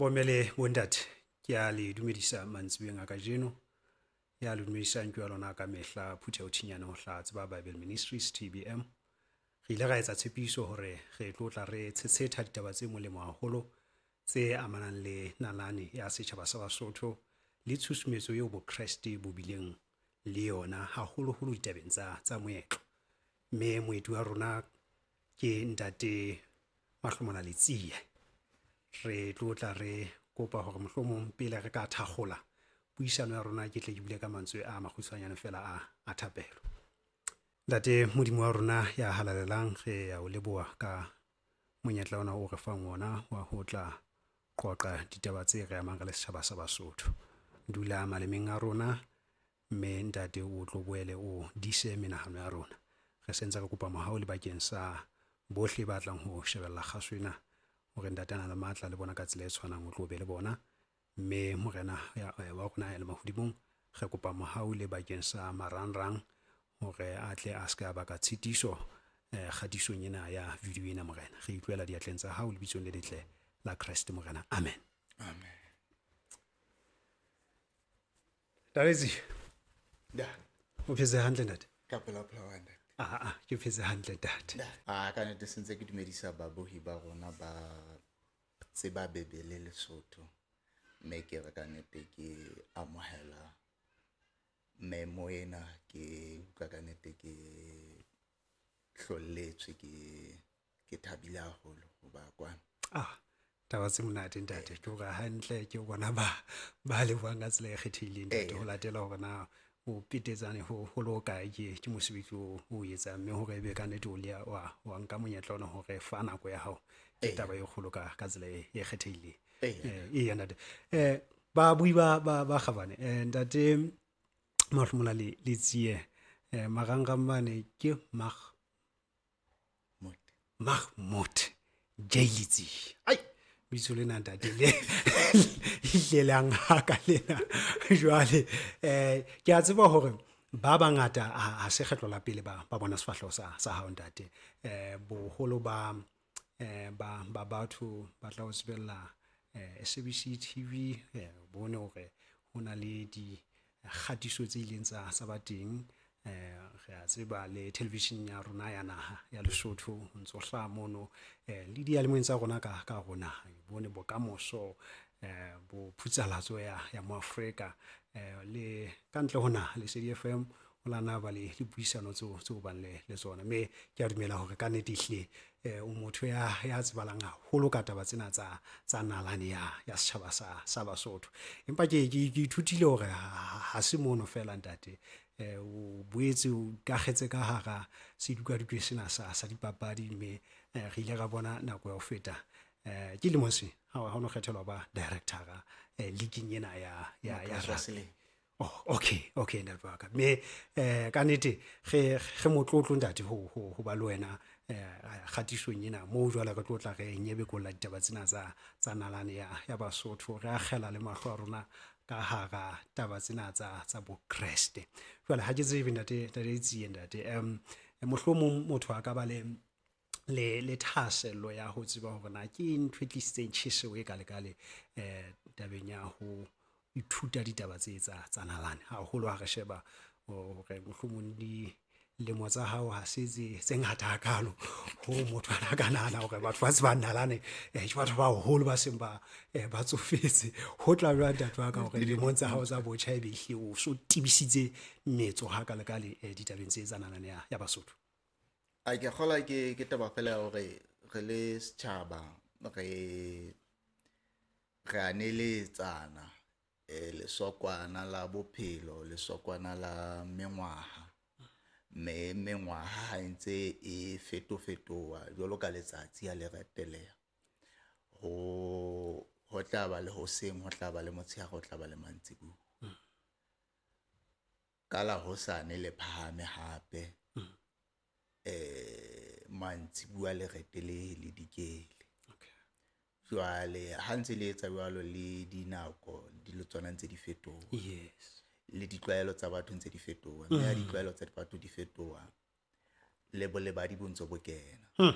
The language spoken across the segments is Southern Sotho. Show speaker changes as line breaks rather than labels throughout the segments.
Bomme le bontate, ke a le dumedisa mantsiboyeng a kajeno. Ya le dumedisang ke wa lona ka mehla Phutheho Thinyane ho hlaha Tseba Bible Ministries TBM. Re ile ra etsa tshepiso hore re tlo tla re tshetshetha ditaba tse molemo haholo tse amanang le nalane ya setjhaba sa Basotho le tshusumetso eo Bokreste bo bileng le yona haholoholo ditabeng tsa tsa moetlo. Mme moeti wa rona ke ntate Mahlomola Letsie. Re tlo tla re kopa hore mohlomong pele re ka thakgola puisano ya rona ke tle ke bule ka mantswe a makgutshwanyane fela a a thapelo. Ntate Modimo wa rona ya halalelang, re ya o leboha ka monyetla ona o re fang ona wa ho tla qoqa ditaba tse re amang re le setjhaba sa Basotho. Dula malemeng a rona mme ntate o tlo boele o dise menahano ya rona. Re sentse re kopa mohau le bakeng sa bohle ba tlang ho shebella kgaso ena hore ntate a na le matla le bona ka tsela e tshwanang o tlo be le bona. Mme morena wa rona ya le mahodimong, re kopa mohau le bakeng sa marangrang hore a tle a se ka baka tshitiso kgatisong ena ya video ena morena. Re itlohela diatleng tsa hao lebitsong le letle la Kreste morena. Amen.
Amen.
Tabetsi.
Da.
O phetse hantle ntate?
Ka pela pela wa ntate.
Ah, ke phetse hantle ntate.
Ah, ka nnete sentse ke dumedisa babohi ba rona ba tseba Bebele Lesotho. Mme ke re ka nnete ke amohela memo ena, ke utlwa ka nnete ke hlolletswe, ke thabile haholo ho ba kwana.
Ah, taba tse monate ntate, ke hore hantle ke bona ba ba lebohang ka tsela e kgethehileng ntate, ho latela hore na o petetsane ho ho le hokae ke mosebetsi o o etsang, mme hore ebe ka nnete o le wa nka monyetla ona hore fa nako ya hao ke taba e kgolo ka ka tsela e kgethehileng. Eya ntate. Babui ba kgabane, ntate Mahlomola le Letsie, marangrang mane ke Mahmoud J Letsie. Ai, bitso lena ntate le ihlelang haka lena. Jwale ke a tseba hore ba bangata ha se kgetlo la pele ba bona sefahleho sa hao ntate. Boholo ba ba batho ba tla o tsebella SABC TV, bone hore ho na le di kgatiso tse ileng tsa ba teng. Re a tseba le television ya rona ya naha ya Lesotho ho ntso hlaha mono, le diyalemoyeng tsa rona ka rona bone bokamoso, bo phutsalatso ya Moafrika, le ka ntle ho naha Lesedi FM o la na ba le puisano tseo bang le tsona. Mme ke a dumela hore ka nnete ehlile o motho ya tsebalang haholo ka taba tsena tsa nalane ya setjhaba sa Basotho. Empa ke ithutile hore ha se mono fela ntate, o boetse o ikakgetse ka hara sedikadikwe sena sa dipapadi, mme re ile ra bona nako ya ho feta ke lemo se ha o no kgethelwa ba director-a league ena ya rugby. Oh, okay ntate wa ka. Mme ka nnete re motlotlo ntate ho ba le wena kgatisong ena moo jwale re tlo tla re nyebekolla ditaba tsena tsa nalane ya Basotho, re akgela le mahlo a rona ka hara taba tsena tsa Bokreste. Jwale ha ke tsebe ntate Letsie ntate, mohlomong motho a ka ba le thahasello ya ho tseba hore na ke ntho e tlisitseng tjheseho e kalekale tabeng ya ho ithuta ditaba tse tsa nalane, haholo ha re sheba hore mohlomong dilemo tsa hao ha se tse ngata hakalo ho motho ana ka nahana hore batho ba tsebang nalane ke batho ba baholo ba seng ba tsofetse. Ho tla jwang ntate wa ka hore dilemong tsa hao tsa botjha ebe ehlile o so tebisitse metso hakalekale ditabeng tse tsa nalane ya Basotho?
A ke kgola ke taba fela ya hore re le setjhaba re a neletsana, lesokwana la bophelo, lesokwana la mengwaha, mme mengwaha ha ntse e fetofetoha jwalo ka letsatsi ha le reteleha, ho tla ba le hoseng, ho tla ba le motshehare, ho tla ba le mantsibuya. Ka la hosane le phahame hape, mantsibuya le retelehe le dikele. Jwale ha ntse le etsa jwalo le dinako di le tsona ntse di fetoha.
Yes.
Le ditlwaelo tsa batho ntse di fetoha. Mme ha ditlwaelo tsa batho di fetoha, le bolebadi bo ntse bo kena.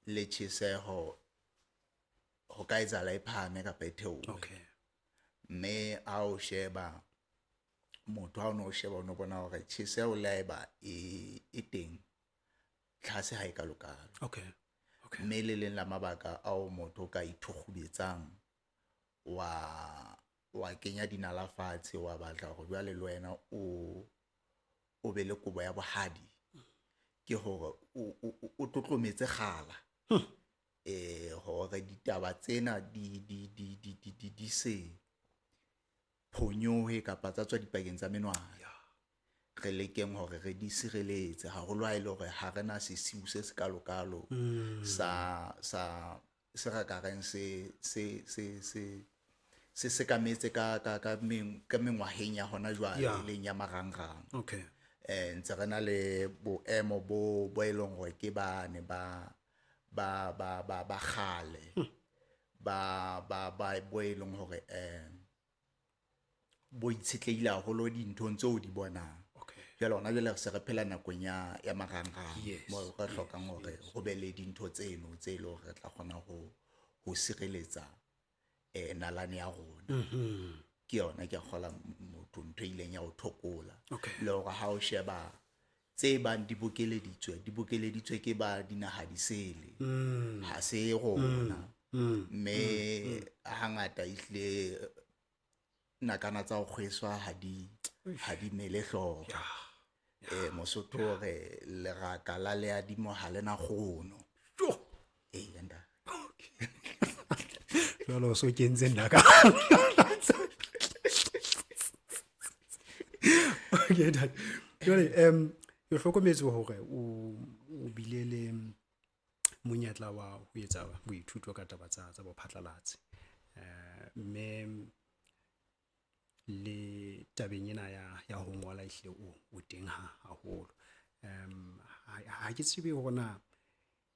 Le tjheseho Ho ka etsahala e phahame kapa e theohe.
Okay.
Mme ha o sheba motho, ha o no o sheba, o no bona hore tjheseho le ha eba e teng, tlhase ha e kalokalo.
Okay. Okay.
Mme le leng la mabaka ao motho o ka ithukgubetsang wa kenya dinala fatshe, wa batla hore jwale le wena o be le kobo ya bohadi, ke hore o tlotlometse kgala. Hore ditaba tsena di se phonyohe kapa tsa tswa dipakeng tsa menwana. Re lekeng hore re di sireletse haholo ha e le hore ha rena sesiu se se kalokalo sa se re ka reng se sekametse ka mengwaheng ya hona jwale, e leng ya marangrang.
Okay.
Ntse re na le boemo bo e leng hore ke bane ba kgale, ba bo e leng hore bo itshetlehile haholo dinthong tseo o di bonang.
Okay.
Jwale hona jwale re se re phela nakong ya marangrang, moo re hlokang hore ho be le dintho tseno tse leng hore re tla kgona ho sireletsa nalane ya rona. Ke yona ke a kgola motho ntho e ileng ya ho thokola.
Okay.
Le hore ha o sheba tse bang di bokeleditswe, di bokeleditswe ke ba dinaha di sele. Ha se rona. Mme hangata ehlile nakana tsa ho kgweswa ha di mele hlooho. Mosotho o re leraka la leadimo ha lena kgono.
Jo.
Ee, ntate.
Jwale o so kentse nna ka. Okay, ntate. Jwale, ke hlokometse hore o bile le monyetla wa ho etsa boithuto ka taba tsa bophatlalatsi. Mme le tabeng ena ya ho ngola ehlile o teng haholo. Ha ke tsebe hore na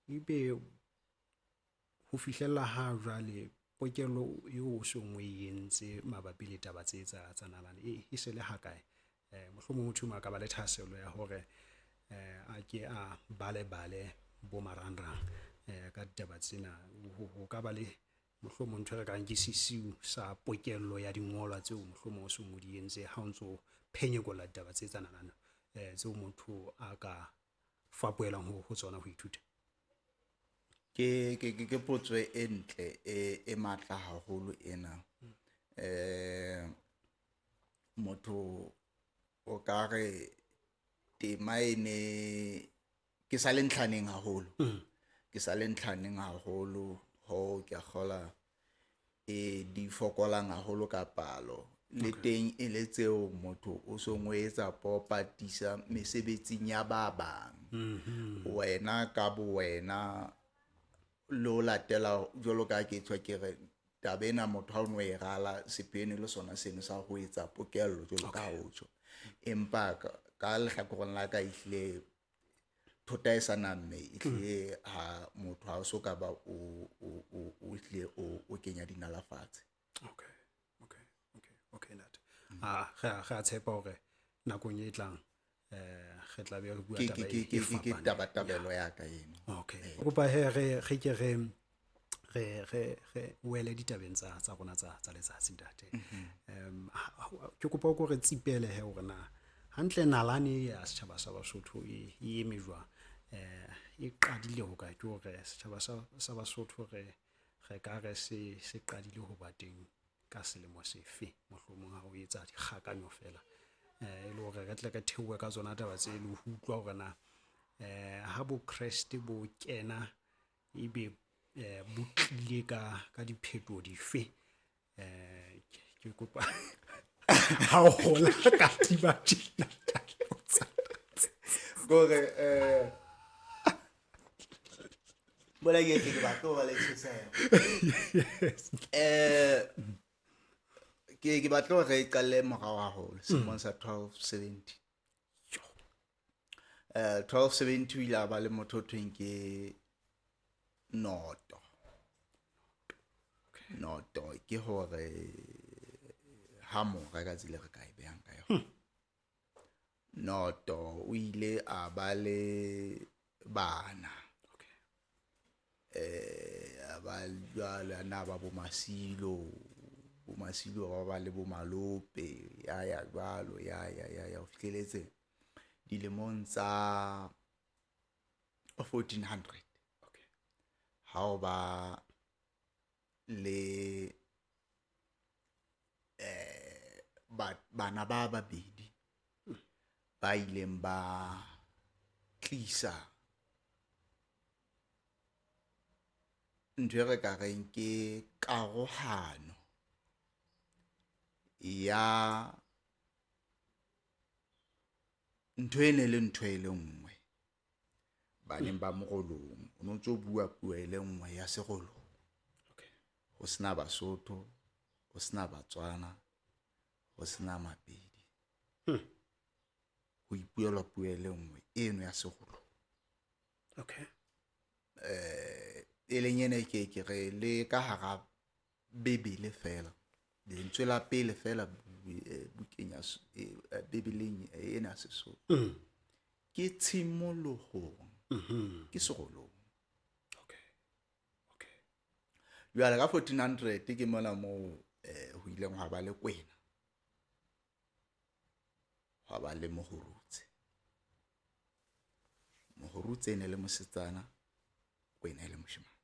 ebe ho fihlella ha jwale pokello eo o seng o e entse mabapi le taba tse tsa nalane e se le ha kae? Mohlomong motho a ka ba le thahasello ya hore a ke a bale bo marangrang ka ditaba tsena. Ho ka ba le mohlomong ntho e re kang ke sesiu sa pokello ya dingolwa tseo mohlomong o seng o di entse ha o ntso phenyekolla ditaba tse tsa nalane, tseo motho a ka fapohelang ho tsona ho ithuta.
Ke potso e ntle, e matla haholo ena. Motho o ka re tema e ne ke sa le ntlhaneng haholo. Ke sa le ntlhaneng haholo ho ke a kgola e di fokolang haholo ka palo. Le teng e le tseo motho o song o etsa popatisa mesebetsing ya ba bang. Wena ka bo wena le ho latela jwalo ka ke tshwa ke re taba ena motho ha o no e rala sepheo le sona seno sa ho etsa pokello jwalo ka ho tjho. Empa ka lehlakoreng la ka ehlile thota e sa namme, ehlile ha motho ha o so ka ba o ehlile o kenya dinala fatshe.
Okay, okay, okay, okay, ntate. Re a tshepa hore nakong e tlang re tla be re bua taba e
Ke
fapaneng.
tabatabelo ya ka eno.
Okay. Kopa he re ke re wele ditabeng tsa rona tsa letsatsi ntate. Ke kopa o ko re tsipele he hore na hantle nalane ya setjhaba sa Basotho e eme jwang? E qadile ho kae? Ke hore setjhaba sa Basotho re ka re se qadile ho ba teng ka selemo sefe, mohlomong ha o etsa dikgakanyo fela. E le hore re tle re theohe ka tsona taba tse le ho utlwa hore na ha bo Kreste bo kena ebe bo tlile ka diphetoho dife. Ke kopa ha o hola ka tiba tjena.
Kore, bola ke tle ke batla ho ba le tjheseho. Ke batla hore re qale morao haholo, selemong sa 1270. 1270 o ile a ba le motho o thweng ke Noto. Noto ke hore ha mora ka tsela re ka e behang ka yona. Noto o ile a ba le bana. A ba jwale na ba bo Masilo, bo Masilo ba ba le bo Malope, ya ya jwalo, ya ya ya ya ho fihleletse dilemong tsa 1400.
Okay.
Ha o ba le bana ba babedi ba ileng ba tlisa ntho e re ka reng ke karohano ya ntho e ne le ntho e le nngwe baneng ba Morolong. O no ntso bua puo e le nngwe ya Serolong.
Okay.
Ho sena Basotho, ho sena Batswana, ho sena Mapedi. Ho ipuelwa puo e le nngwe eno ya Serolong.
Okay.
E leng ena ke ke re le ka hara Bibele fela, lentswe la pele fela bukeng ya Bibeleng ena ya Sesotho. Ke tshimolohong. Ke Serolong.
Okay. Okay.
Jwale ka 1400 ke mona moo ho ileng hwa ba le Kwena, hwa ba le Mohorutse. Mohorutse e ne le mosetsana, Kwena e le moshemane.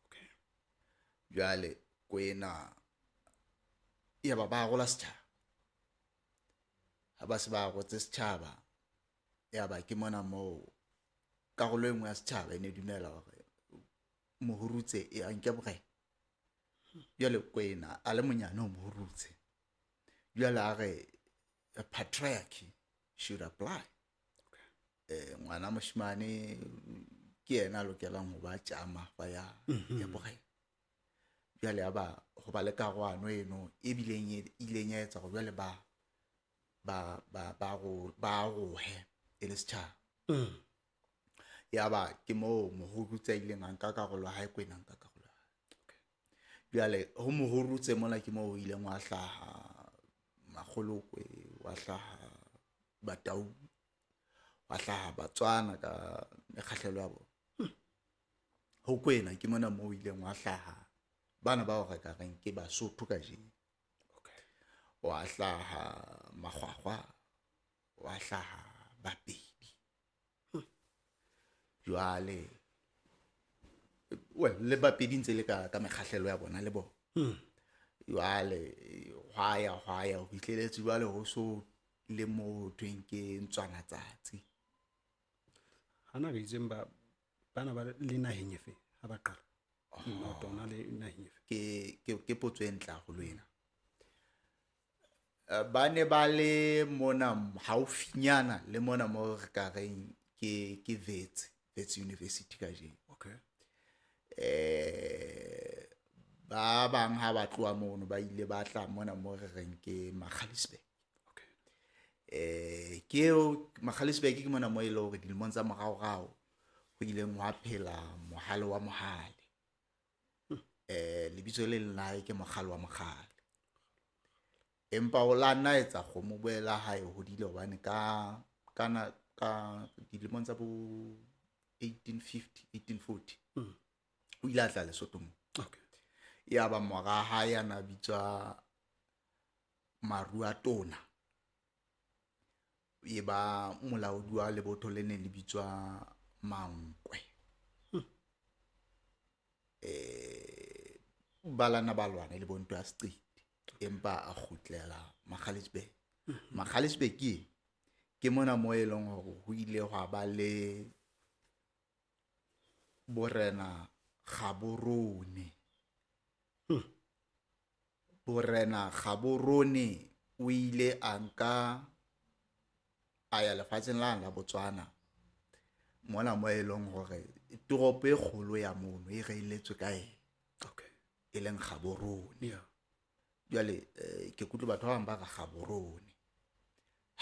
Okay.
Jwale Kwena ya ba ba arola setjhaba. Ha ba se ba arotse setjhaba, ya ba ke mona moo karolo e nngwe ya setjhaba e ne dumela hore Mohorutse e a nke borena. Jwale Kwena a le monyane ho Mohorutse. Jwale a re patriarchy should apply.
Okay.
Ngwana moshemane ke yena a lokelang ho ba tjama fa ya ya borena. Jwale ya ba ho ba le karohano eno e bileng e ileng ya etsa hore jwale ba ba ba ba ro ba arohe e le setjhaba. Ya ba ke moo Mohorutse a ileng a nka karolo ya hae, Kwena a nka karolo ya hae.
Okay.
Jwale ho Mohorutse mona ke moo ho ileng wa hlaha Makgolokwe, wa hlaha Batau, wa hlaha Batswana ka mekgahlelo ya bona. Ho Kwena ke mona moo ho ileng wa hlaha bana bao re ka reng ke Basotho kajeno.
Okay.
Wa hlaha Makgwakgwa, wa hlaha Bapedi. Jwale well le Bapedi ntse le ka mekgahlelo ya bona le bona. Jwale hwa ya hwa ya ho fihleletse jwale ho so le moo ho thweng ke Ntswana tsatsi.
Hana re itseng ba bana ba le naheng efe ha ba qala? Mmaotona le naheng efe?
Ke potso e ntle haholo ena. Ba ne ba le mona haufinyana le mona mo re ka reng ke Wits, Wits University kajeno.
Okay.
Ba bang ha ba tloha mono ba ile ba tla mona mo re reng ke Magaliesberg.
Okay.
Ke eo Magaliesberg ke mona mo e leng hore dilemong tsa moraorao ho ileng hwa phela Mohale wa Mohale. Lebitso le leng la hae ke Mokgalo wa Mokgale. Empa o la nna etsa kgomo boela hae hodile hobane ka kana ka dilemong tsa bo 1850, 1840. O ile a tla Lesotho mo.
Okay.
Ya ba mora hae a na bitswa Maruatona. E ba molaodi wa lebotho le neng le bitswa Mankwe. Ba lana ba lwana le bo ntwa ya Seqiti, empa a kgutlela Magaliesberg. Magaliesberg ke mona moo e leng hore ho ile hwa ba le borena Gaborone. Borena Gaborone o ile a nka a ya lefatsheng la Botswana mona mo e leng hore toropo e kgolo ya mono e reiletswe ka ena.
Okay.
E leng Gaborone.
Yeah.
Jwale ke kutlwe batho ba bang ba re Gaborone.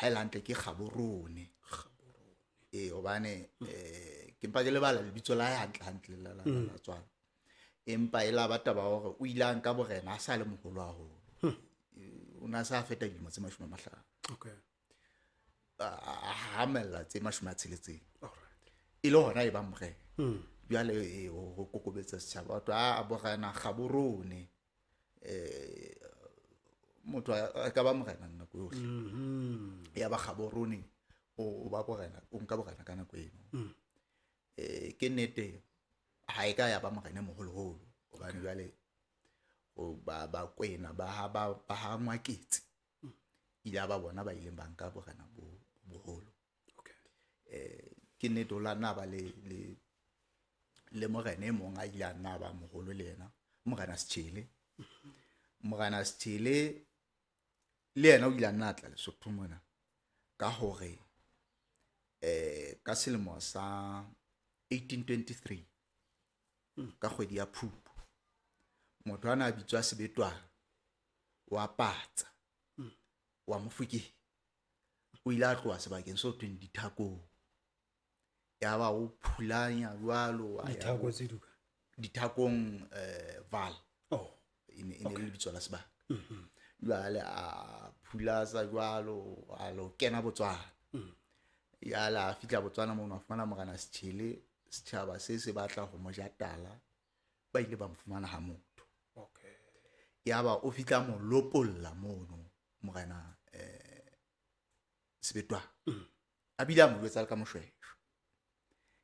Ha e le hantle ke Gaborone.
Gaborone.
Hobane ke mpa ke lebala lebitso la hae hantle hantle la Tswana. Empa e la ba taba hore o ile a nka borena a sa le moholo haholo. O na sa feta dilemo tse 50.
Okay.
A hamella tse 60.
All right.
E le hona e ba morena. Jwale ho kokobetsa setjhaba batho a borena Gaborone, motho a ka ba morena nako yohle. Ya ba Gaborone o ba borena, o nka borena ka nako eno. Ke nnete ha e ka ya ba morena e moholoholo hobane jwale o ba Kwena ba ha ba ha Ngwaketse ile ba bona ba ileng ba nka borena bo boholo. Ke nnete o la nna ba le morena e mong a ile a nna ba moholo le yena, Morena Setjhele. Morena Setjhele le yena o ile a nna a tla Lesotho mona ka hore ka selemo sa 1823 ka kgwedi ya Phupu, motho ana a bitswa Sebetwana wa Patsa wa Mofokeng, o ile a tloha sebakeng seo thweng Dithakong, ya ba o phulanya jwalo a ya
Dithako tse duka
Dithakong, Val.
Oh.
E ne le lebitso la sebaka. Jwale a phulasa jwalo a lo kena Botswana. Yala a fihla Botswana mono a fumana Morena Setjhele, setjhaba se se batla ho mo ja tala, ba ile ba mo fumana ha motho. Ya ba o fihla mo lopolla mono Morena Sebetwana. A bile a mo jwetsa le ka Moshweshwe.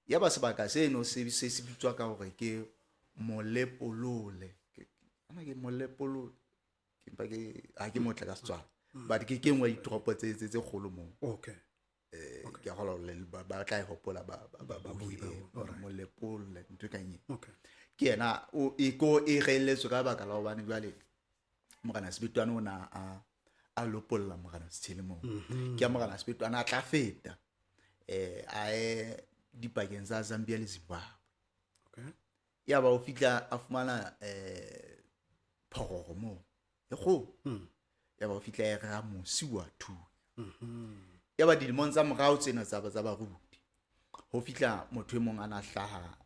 Ya ba sebaka seno se bitswa ka hore ke Molepolole. Ana ke Molepolole. Ke mpa ke ha ke motle ka Setswana. But ke nngwe ya ditoropo tse kgolo moo. Ke a kgolwa hore ba tla e hopola ba
bui ba
bui, Molepolole, ntho e kang eo. Ke yena o e ko e reelletswe ka baka la hobane jwale Morena Sebetwane o na a lopolla Morena Setjhele moo. Ke ya Morena Sebetwane a tla feta a ye dipakeng tsa Zambia le Zimbabwe. Ya ba o fihla a fumana phororo moo e kgolo. Ya ba o fihla e reha mosi wa thunya. Ya ba dilemong tsa morao tsena tsa baruti, ho fihla motho e mong a na hlaha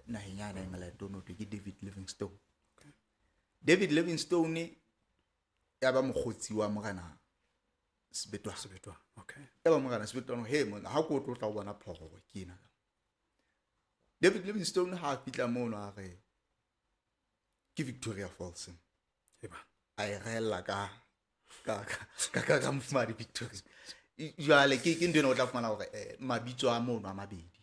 naheng ya England, o no thwe ke David Livingstone. David Livingstone ya ba mokgotsi wa Morena Sebetwana.
Sebetwana, okay.
Ya ba Morena Sebetwana, he monna, ha ko tlo tla o bona phororo ke ena. David Livingstone ha a fihla mono a re ke Victoria Falls.
Eba.
A e rehella ka mofumahadi Victoria. Jwale ke ntho ena o tla fumana hore mabitso a mono a mabedi,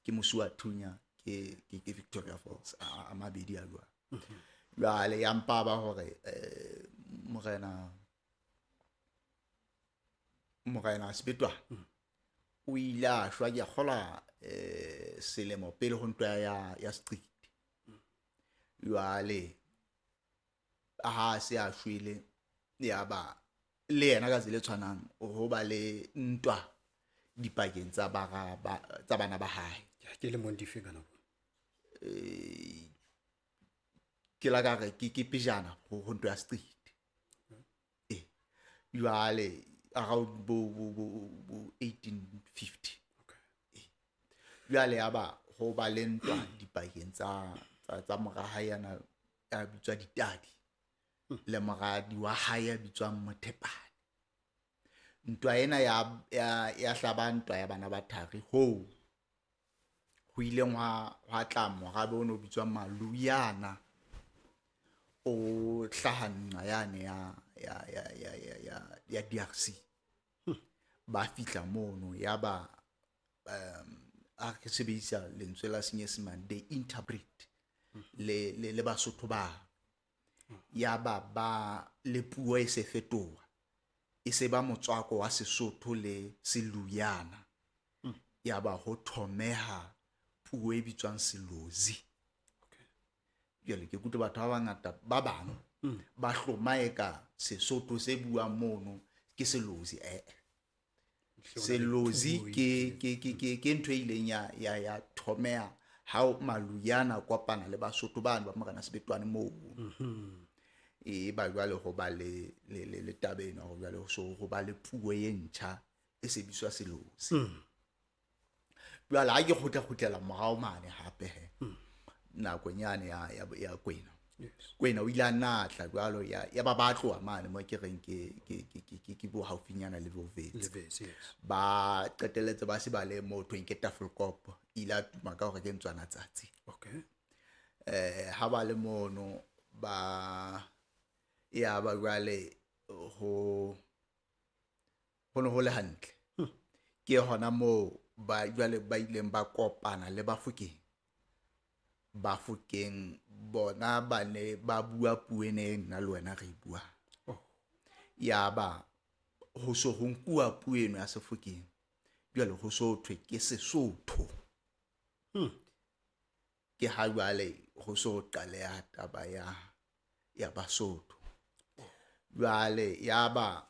ke Mosuathunya, ke Victoria Falls, a mabedi a jwalo. Jwale ya mpa ba hore Morena Sebetwana o ile a shwa, ke a kgolwa selemo pele ho ntwa ya Seqiti. Jwale ha se a shwele, ya ba le yena ka tsela e tshwanang ho ba le ntwa dipakeng tsa bara ba, tsa bana ba hae.
Ke le mong dife ka nako?
Ke la ka re ke pejana ho ntwa ya Seqiti. Jwale around bo 1850. Jwale ya ba ho ba le ntwa dipakeng tsa mora hae yana a bitswa Ditadi le moradi wa hae ya bitswang Mothepane. Ntwa ena ya hlaba ntwa ya bana ba thari hoo ho ileng hwa tla morabe o no bitswang Maluyana, o hlaha nqa yane ya DRC. Ba fihla mono ya ba a re sebedisa lentswe la Senyesemane, they interbreed le Basotho ba. Ya ba ba le puo e se fetoha, e se ba motswako wa Sesotho le Seluyana. Ya ba ho thomeha puo e bitswang Selozi. Jwale ke kutlwe batho ba bangata ba bang ba hloma eka Sesotho se buang mono ke Selozi. Selozi ke ntho e ileng ya thomeha ha Maluyana kopana le Basotho bano ba Morena Sebetwane moo. E ba jwale ho ba le taba ena hore jwale ho so ho ba le puo e ntjha e sebediswa Selozi. Jwale ha ke kgutla-kgutlela morao mane hape he, nakong yane ya Kwena.
Yes.
Kwena o ile a natla jwalo ya ba tloha mane mo ke reng ke bo haufinyana le bo Wits.
Le Wits, yes.
Ba qetelletse ba se ba le mo thweng ke Tafelkop, ile a tuma ka hore ke ntswana tsatsi.
Okay.
Ha ba le mono ba ya ba jwale ho no ho le hantle. Ke hona moo ba jwale ba ileng ba kopana le Bafokeng. Bafokeng bona ba ne ba bua puo ena e nna le wena re e buang.
Oh.
Ya ba ho so ho nkuwa puo eno ya Sefokeng, jwale ho so thwe ke Sesotho. Ke ha jwale ho so qaleha taba ya Basotho. Jwale ya ba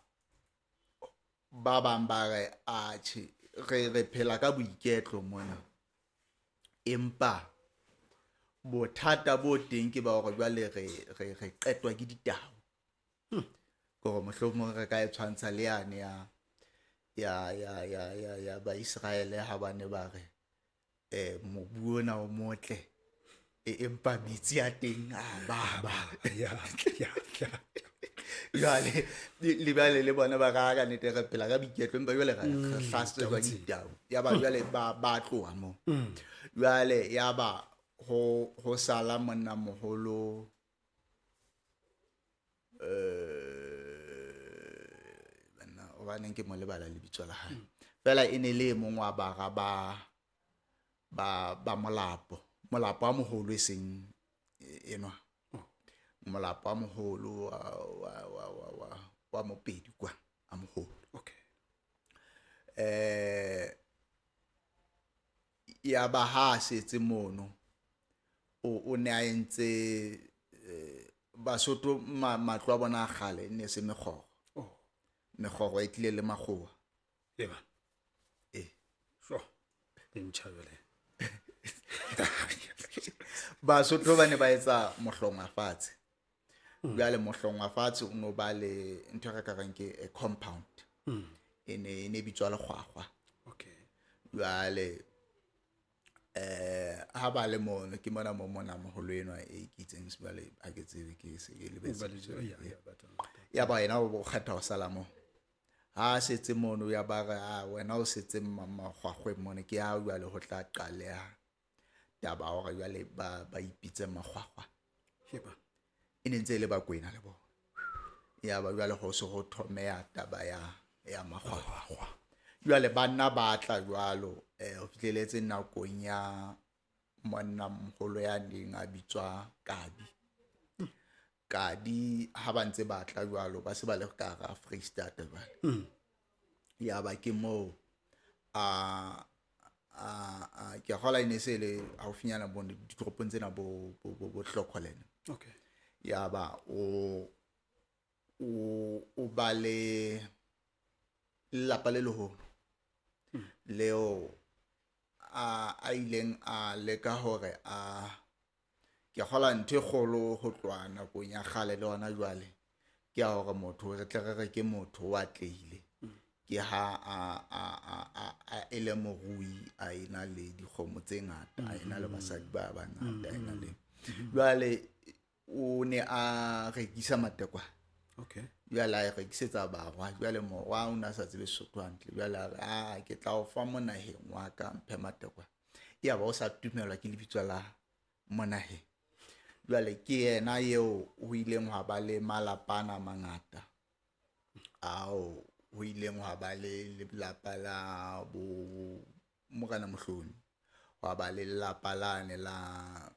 ba bang ba re atjhe re phela ka boiketlo mona, empa bothata bo teng ke ba hore jwale re qetwa ke ditau. Ke hore mohlomong re ka e tshwantsha le yane ya Baiseraele ha ba ne ba re mobu ona o motle, empa metsi a teng a baba.
Ya.
Jwale le bale le bona ba ka nnete re phela ka boiketlo, empa jwale re hlasetswa ke ditau. Ya ba jwale ba tloha moo. Jwale ya ba ho sala monna moholo banna hobaneng ke mo lebala lebitso la hae. Fela e ne le mong wa bara ba Molapo. Molapo a moholo e seng enwa. Molapo a moholo wa Mopedi kwa a moholo.
Okay.
Ya ba ha setse mono o ne a entse Basotho matlo a bona a kgale ne se mekgoro.
Oh.
Mekgoro e tlile le makgowa.
Eba.
Eh.
Sure. E ntjha jwale.
Basotho ba ne ba etsa mohlongwa fatshe. Jwale mohlongwa fatshe o no ba le ntho e re ka reng ke a compound. E ne bitswa lekgwakgwa.
Okay.
Jwale ha ba le mono ke mona mo mona moholo enwa e ke itseng jwale ha ke tsebe ke se ke lebetse. Ya ba yena o kgetha ho sala mo. Ha setse mono ya ba re a wena o setse makgwakgweng mona ke ha jwale ho tla qaleha taba hore jwale ba ipitse makgwakgwa.
Sheba.
E ne ntse e le Bakwena le bona. Ya ba jwale ho se ho thomeha taba ya makgwakgwa. Jwale banna ba tla jwalo ho fihleletse nakong ya monna moholo ya neng a bitswa Kadi. Kadi ha ba ntse ba tla jwalo ba se ba le ka hara Freistata jwale. Ya ba ke moo a ke kgola e ne se le haufinyana bo ditoropong tsena bo Tlokholene.
Okay.
Ya ba o ba le lelapa le leholo leo a ileng a leka hore a ke kgola ntho e kgolo ho tloha nakong ya kgale le hona jwale ke ya hore motho re tle re re ke motho o atlehile. Ke ha a ele morui, a ena le dikgomo tse ngata, a ena le basadi ba bangata, a ena le jwale o ne a rekisa matekwane.
Okay.
Jwale a rekisetsa barwa. Jwale morwa o ne a sa tsebe Sesotho hantle. Jwale a re ke tla o fa monaheng wa ka mphe matekwane. Ya ba o sa tumelwa ke lebitso la monaheng. Jwale ke yena eo ho ileng hwa ba le malapa ana a mangata ao ho ileng hwa ba le lelapa la bo Morena Mohloni, hwa ba le lelapa lane la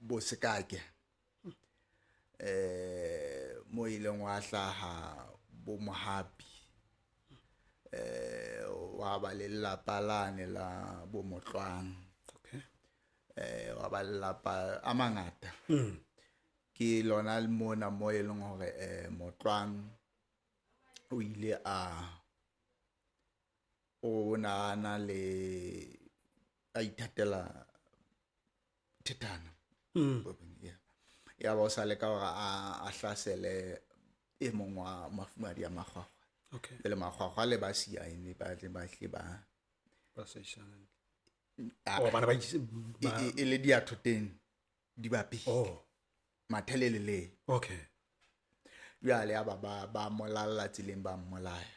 bo Sekake, mo ileng wa hlaha bo Mohapi, wa ba le lelapa lane la bo Motlwang.
Okay.
Wa ba lelapa a mangata. Ke lona mona mo e leng hore Motlwang o ile a o na na le a ithatela thethana. Ya ba o sa leka hore a hlasele e mong wa mafumadi a makgwakgwa.
Okay.
Le makgwakgwa le ba siaene ba tle ba hle ba
ba seishana. Oh, bana ba
e le diathoteng di bapile.
Oh.
Mathelele le.
Okay.
Jwale ya ba molalla tseleng ba mmolaya.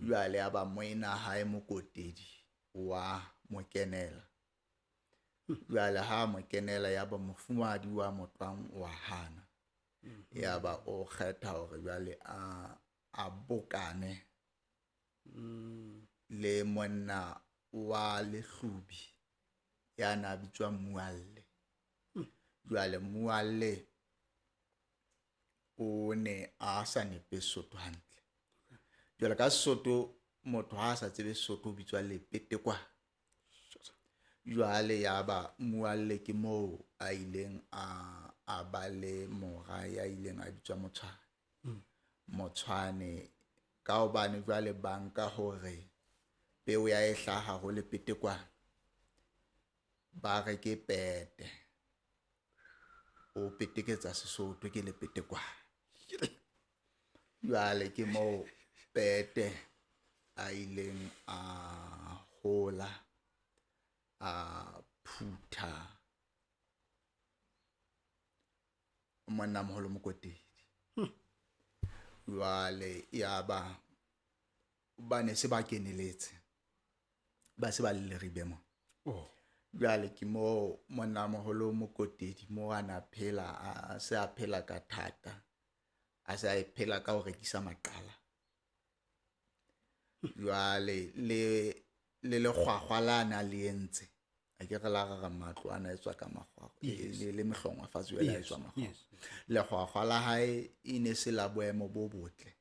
Jwale ya ba moena hae Mokotedi wa mokenela. Jwale ha mokenela ya ba mofumahadi wa Motlwang wa hana. Ya ba o kgetha hore jwale a bokane le monna wa Lehlubi ya na bitswa Mualle. Jwale Mualle o ne a sa nepe Sesotho hantle. Jwale ka Sesotho motho ha sa tsebe Sesotho o bitswa Lepetekwa. Jwale ya ba Mualle ke moo a ileng a ba le mora ya ileng a bitswa Motshwane. Motshwane ka hobane jwale ba nka hore peo ya e hlaha ho Lepetekwa, ba re ke pete. O peteketsa Sesotho ke Lepetekwa. Jwale ke moo pete a ileng a hola, a phutha monna moholo Mokotedi. Jwale ya ba ba ne se ba keneletse, ba se ba le Leribe mo.
Oh.
Jwale ke mo monna moholo Mokotedi mo a na phela, a se a phela ka thata, a se a phela ka ho rekisa maqala. Jwale le lekgwakgwa la na le entse, a ke re la re matlo ana etswa ka makgwakgwa, le mehlongwa fatshe jwale a etswa makgwakgwa. Lekgwakgwa la hae e ne se la boemo bo botle,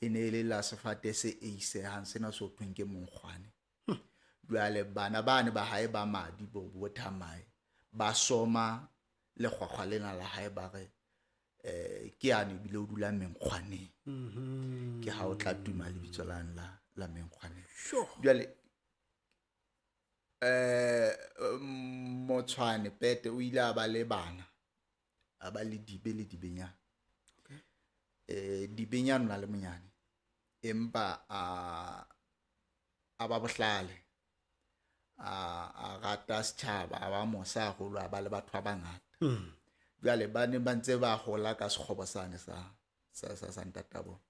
e ne le la sefate se eisehang sena se ho thweng ke monkgwane. Jwale bana bane ba hae ba madi bo thamae ba soma lekgwakgwa lena la hae, ba re ke yane ebile o dula menkgwaneng. Ke ha o tla tuma lebitso la menkgwaneng. Jwale Motshwane Pete o ile a ba le bana, a ba le Dibe le Dibenyane. Dibenyane o na le monyane, empa a ba bohlale, a rata setjhaba, a ba mosa haholo, a ba le batho ba bangata. Jwale ba ne ba ntse ba hola ka sekgobo sane sa ntata bona.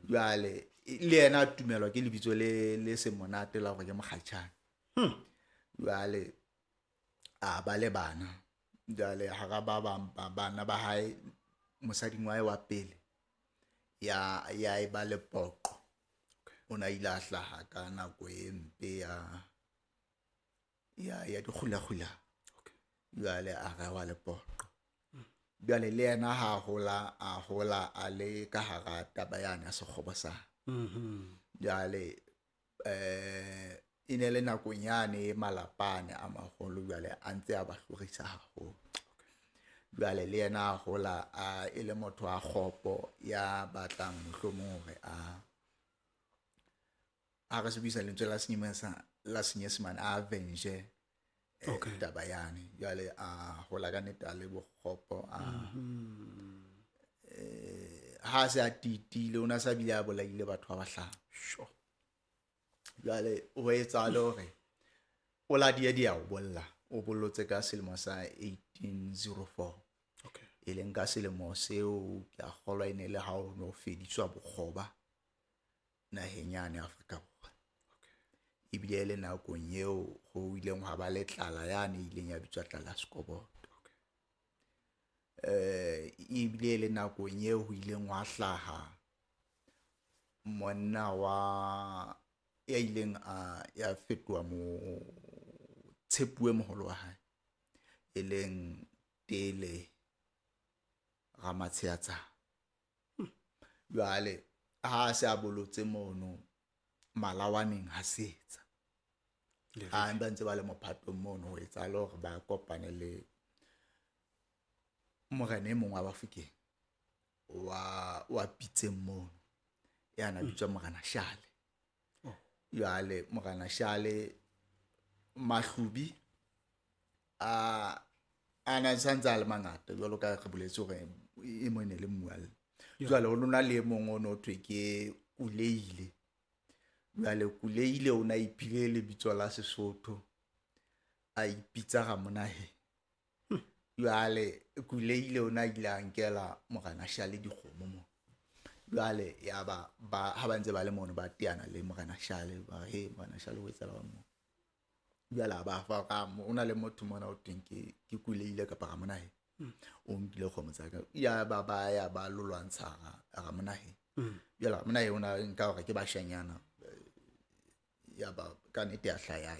Jwale le yena a tumelwa ke lebitso le se monate la hore ke Mokgatjhane. Jwale a ba le bana. Jwale hara ba bang ba bana ba hae, mosading wa hae wa pele ya e ba le poqo. O na ile a hlaha ka nako e mpe ya dikgulakgula. Jwale a rewa le poqo. Jwale le yena ha hola, a hola a le ka hara taba yane ya sekgobo sa. Jwale e ne le nakong yane malapane a maholo, jwale a ntse a ba hlorisa haholo. Jwale le yena a hola a e le motho a kgopo ya batlang mohlomong hore a re sebedisa lentswe la Senyesemane a avenge taba yane. Jwale a hola ka nnete a le bokgopo, ha se a titile, o na sa bile a bolaile batho ba bahlano. Jwale ho etsahala hore o la di ya o bolla, o bollotse ka selemo sa 1804. E leng ka selemo seo ke a kgolwa e ne le ha o no fediswa bokgoba naheng yane Afrika Borwa. Ebile le nakong eo ho ileng hwa ba le tlala yane e ileng ya bitswa tlala sekoboto. Ebile le nakong eo ho ileng hwa hlaha monna wa ya ileng a ya fetoha mo tshepuwe moholo wa hae, e leng Tele Ramatsheatsa. Jwale ha se a bolotse mono Malawaneng ha se etsa, a ba ntse ba le mophatong mono, ho etsahala hore ba kopane le morena e mong wa Bafokeng wa Pitseng mono, ya na bitswa Morena Shale. Jwale Morena Shale Mahlubi a na santse a le mangata, jwalo ka re boletse hore e mong e ne le mmualle. Jwale ho lona le e mong o no thwe ke Kuleile. Jwale Kuleile o na iphile lebitso la Sesotho, A ipitsa Ramonahe. Jwale Kuleile o na ile a nkela Morena Shale dikgomo mo. Jwale ya ba ha ba ntse ba le mono ba teana le Morena Shale, ba re he Morena Shale o etsahala mo. Jwale a ba fa ka o na le motho mona o teng ke Kuleile kapa Ramonahe. O nkile kgomo tsa ka. Ya ba ba ya ba lo lwantsha Ramonahe. Jwale Ramonahe o na nka hore ke bashanyana. Ya ba ka nnete ya hlaya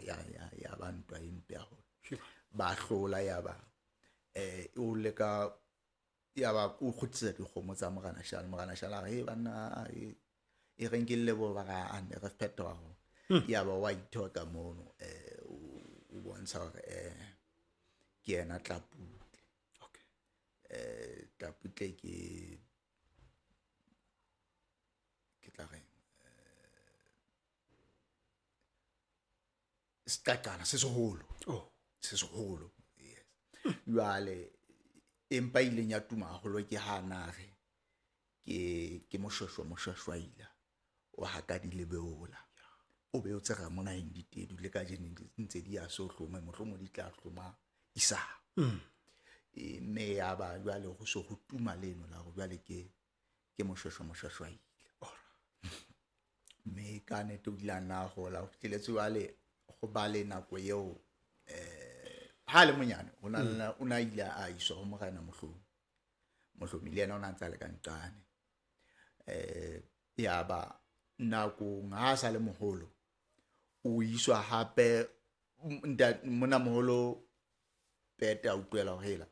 ya ba ntwa e mpe haholo. Ba hlola ya ba o leka ya ba o kgutlisetsa dikgomo tsa Morena Shale. Morena Shale a re he banna e re nkelle bo ba ra ane re fetoha ho. Ya ba wa ithoka mono o bontsha hore ke yena Tlaputle.
Okay.
Tlaputle ke tla reng seqaqana se seholo.
Oh.
Se seholo. Yes. Jwale empa ileng ya tuma haholo ke ha na re ke Moshweshwe Moshweshwaila o haka di lebeola. O beotse Ramonaheng ditedu le kajeno ntse di a so hloma, mohlomong di tla hloma isao. Mme ya ba jwale ho so ho tuma leno la hore jwale ke Moshweshwe Moshweshwaila. Mme ka nnete o ile a nna hola ho fihleletse jwale ho ba le nako eo ha le monyane o na ile a iswa ho Morena Mohlomi. Mohlomi le yena o na ntse a le ka nqane. Ya ba nakong ha sa le moholo o iswa hape mona moholo Pete a utlwela hore hela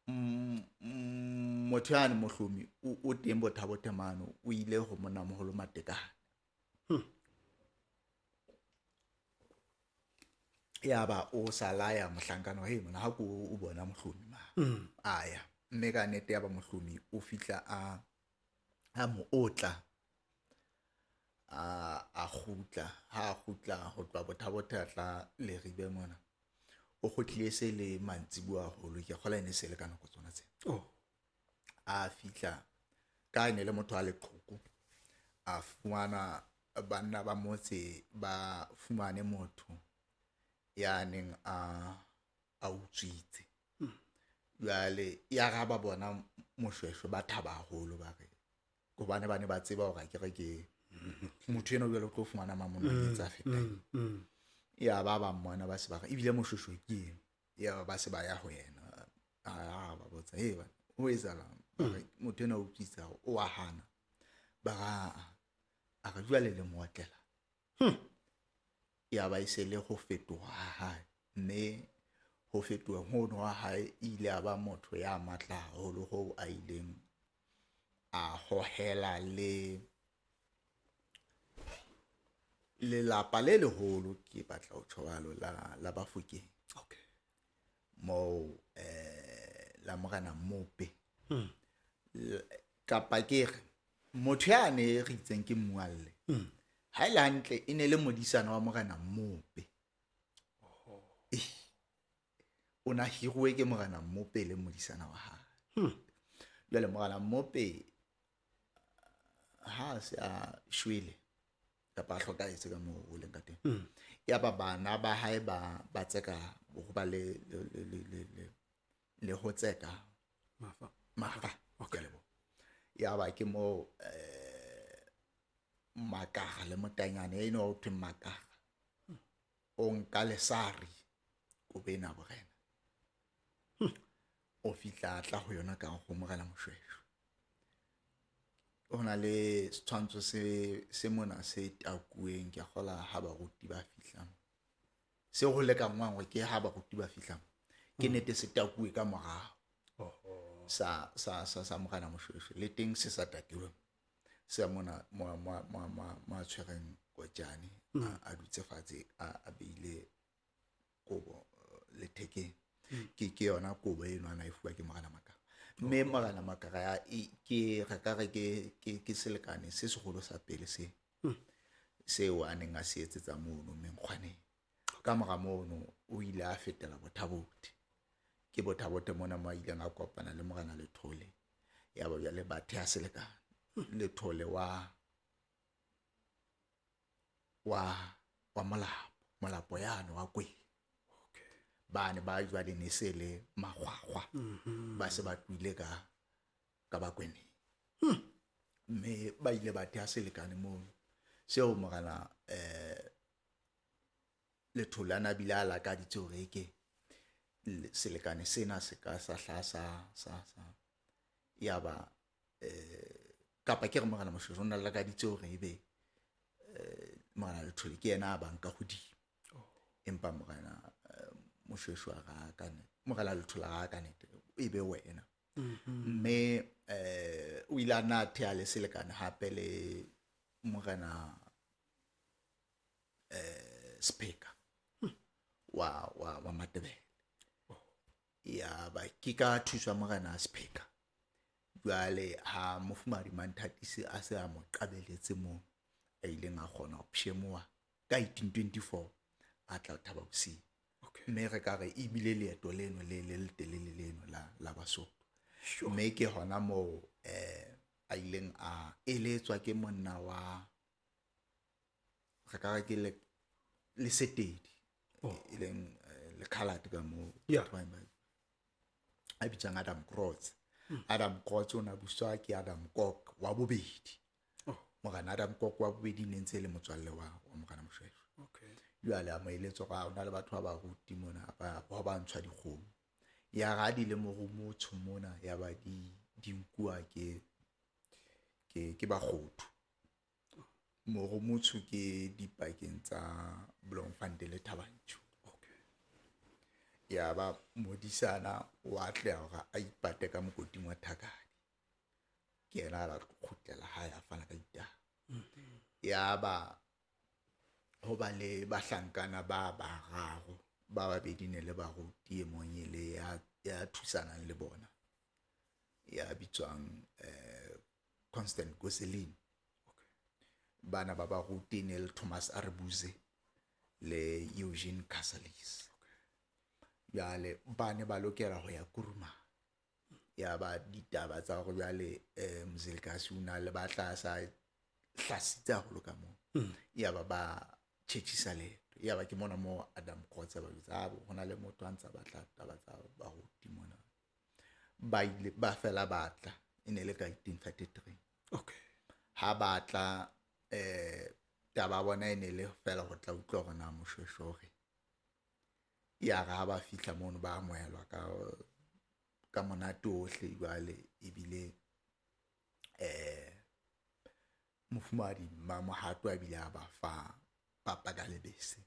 motho yane Mohlomi o teng Botha-Bothe mano, o ile ho mona moholo Matekane. Ya ba o sa laya mohlankana he mona ha ko o bona Mohlomi ma. A ya mme ka nnete ya ba Mohlomi o fihla a mo otla a kgutla. Ha a kgutla ho tloha Botha-Bothe a tla Leribe mona. O kgutlile se le mantsibuya haholo, ke kgola ene se le ka nako tsona tsena.
Oh.
A fihla ka ene le motho a leqhoko, a fumana banna ba motse ba fumane motho ya neng a utswitse. Jwale ya ra ba bona Moshweshwe ba thaba haholo, ba re hobane ba ne ba tseba hore akere ke motho ena jwale o tlo fumana mamono a tsa fetang. Ya ba ba mmona ba se ba re ebile Moshweshwe ke eng, ya ba se ba ya ho yena. A ba botsa he ba ho etsahalang, ba re motho ena o utswitse o a hana. Ba ra a re jwale le mo otlela. Ya ba e se le ho fetoha ha hae, mme ho fetoha hono ha hae ile a ba motho ya matla haholo hoo a ileng a hohela le lelapa le leholo, ke batla ho tjho jwalo, la Bafokeng.
Okay.
Moo la Morena Mmope. Kapa ke re motho ya ne re itseng ke mmualle. Ha ile hantle e ne le modisana wa Morena Mmope. O na hiruwe ke Morena Mmope le modisana wa hae. Jwale Morena Mmope ha se a shwele kapa a hlokahetse ka moo o leng ka teng. Ya ba bana ba hae ba tseka ho ba le ho tseka
mafa.
Mafa. Okay. Ya ba ke mo Makaga le Motanyane eno ho thwe Makaga. O nka lesari kobe ena borena. O fihla tla ho yona ka ho Morena Moshweshwe. Ho na le setshwantsho se mona se takuweng, ke kgola ha baruti ba fihlang. Se ho lekangwang hore ke ha baruti ba fihlang. Ke nnete se takuwe ka morao. Sa Morena Moshweshwe le teng se sa takiweng. Se mona mo tshwereng kotjane, a dutse fatshe a beile kobo lethekeng. Ke yona kobo eno a na e fuwa ke Morena Makaga. Mme Morena Makaga ke re ka re ke selekane se seholo sa pele se seo a neng a se etsetsa mono Menkgwaneng. Ka mora mono o ile a fetela Botha-Bothe. Ke Botha-Bothe mona mo a ileng a kopana le Morena Lethole. Ya ba jwale ba theha selekane. Lethole wa Molapo, Molapo yane wa Kwena. Ba ne ba jwale ne se le makgwakgwa, ba se ba tlohile ka Bakweneng, mme ba ile ba theha selekane mono seo morena Lethole a na bile a lakaditse hore eke selekane sena se ka sa hlaha sa ya ba kapa ke re morena Moshoeshoe o na lakaditse hore ebe morena Lethole ke yena a bang ka hodimo, empa morena Moshoeshoe a ra ka morena Lethole a ra ka nete e be wena. Mme o ile a nna a theha le selekane hape le morena Speaker wa Matebele. Ya ba ke ka thuswa morena Speaker. Jwale ha mofumahadi Manthatisi a se a mo qabeletse moo, a ileng a kgona ho pshemoha ka 1824 a tla Thaba Bosiu. Mme re ka re ebile leeto leno le le letelele leno la Basotho. Mme ke hona moo a ileng a eletswa ke monna wa re ka re ke Lesetedi, e leng lekhalate ka moo a bitswang Adam Krotz. Adam Krotz o na buswa ke Adam Kok wa bobedi. Morena Adam Kok wa bobedi ne ntse e le motswalle wa morena Moshoeshoe. Jwale a mo eletsa hore ho na le batho ba baruti mona ba ntshwa dikgomo. Ya ra di le moromotsho mona ya ba di nkuwa ke Bakgothu. Moromotsho ke dipakeng tsa Bloemfontein le Thaba Nchu. Ya ba modisana wa atleha hore a ipate ka mokoting wa Thakadi. Ke yena a la kgutlela hae a fana ka ditaba. Ya ba ho ba le bahlankana ba bararo, ba babedi ne le baruti, e mong e le ya thusanang le bona, ya bitswang Constant Gosselin. Bana ba baruti ne le Thomas Arbuze le Eugene Casalis. Jwale ba ne ba lokela ho ya Kuruma. Ya ba ditaba tsa hore jwale Mzilikazi o na le batla sa hlasitse haholo ka moo. Ya ba ba tjhetjhisa leeto. Ya ba ke mona moo Adam Krotz ba jwetsa, ho na le motho a ntsa batla taba tsa baruti mona. Ba ile ba fela batla, e ne le ka 1833. Ha batla taba bona e ne le fela ho tla utlwa hore na Moshoeshoe hore ya re ha ba fihla mono ba amohelwa ka monate ohle. Jwale ebile mofumahadi Mamohato a bile a ba fa papa ka lebese.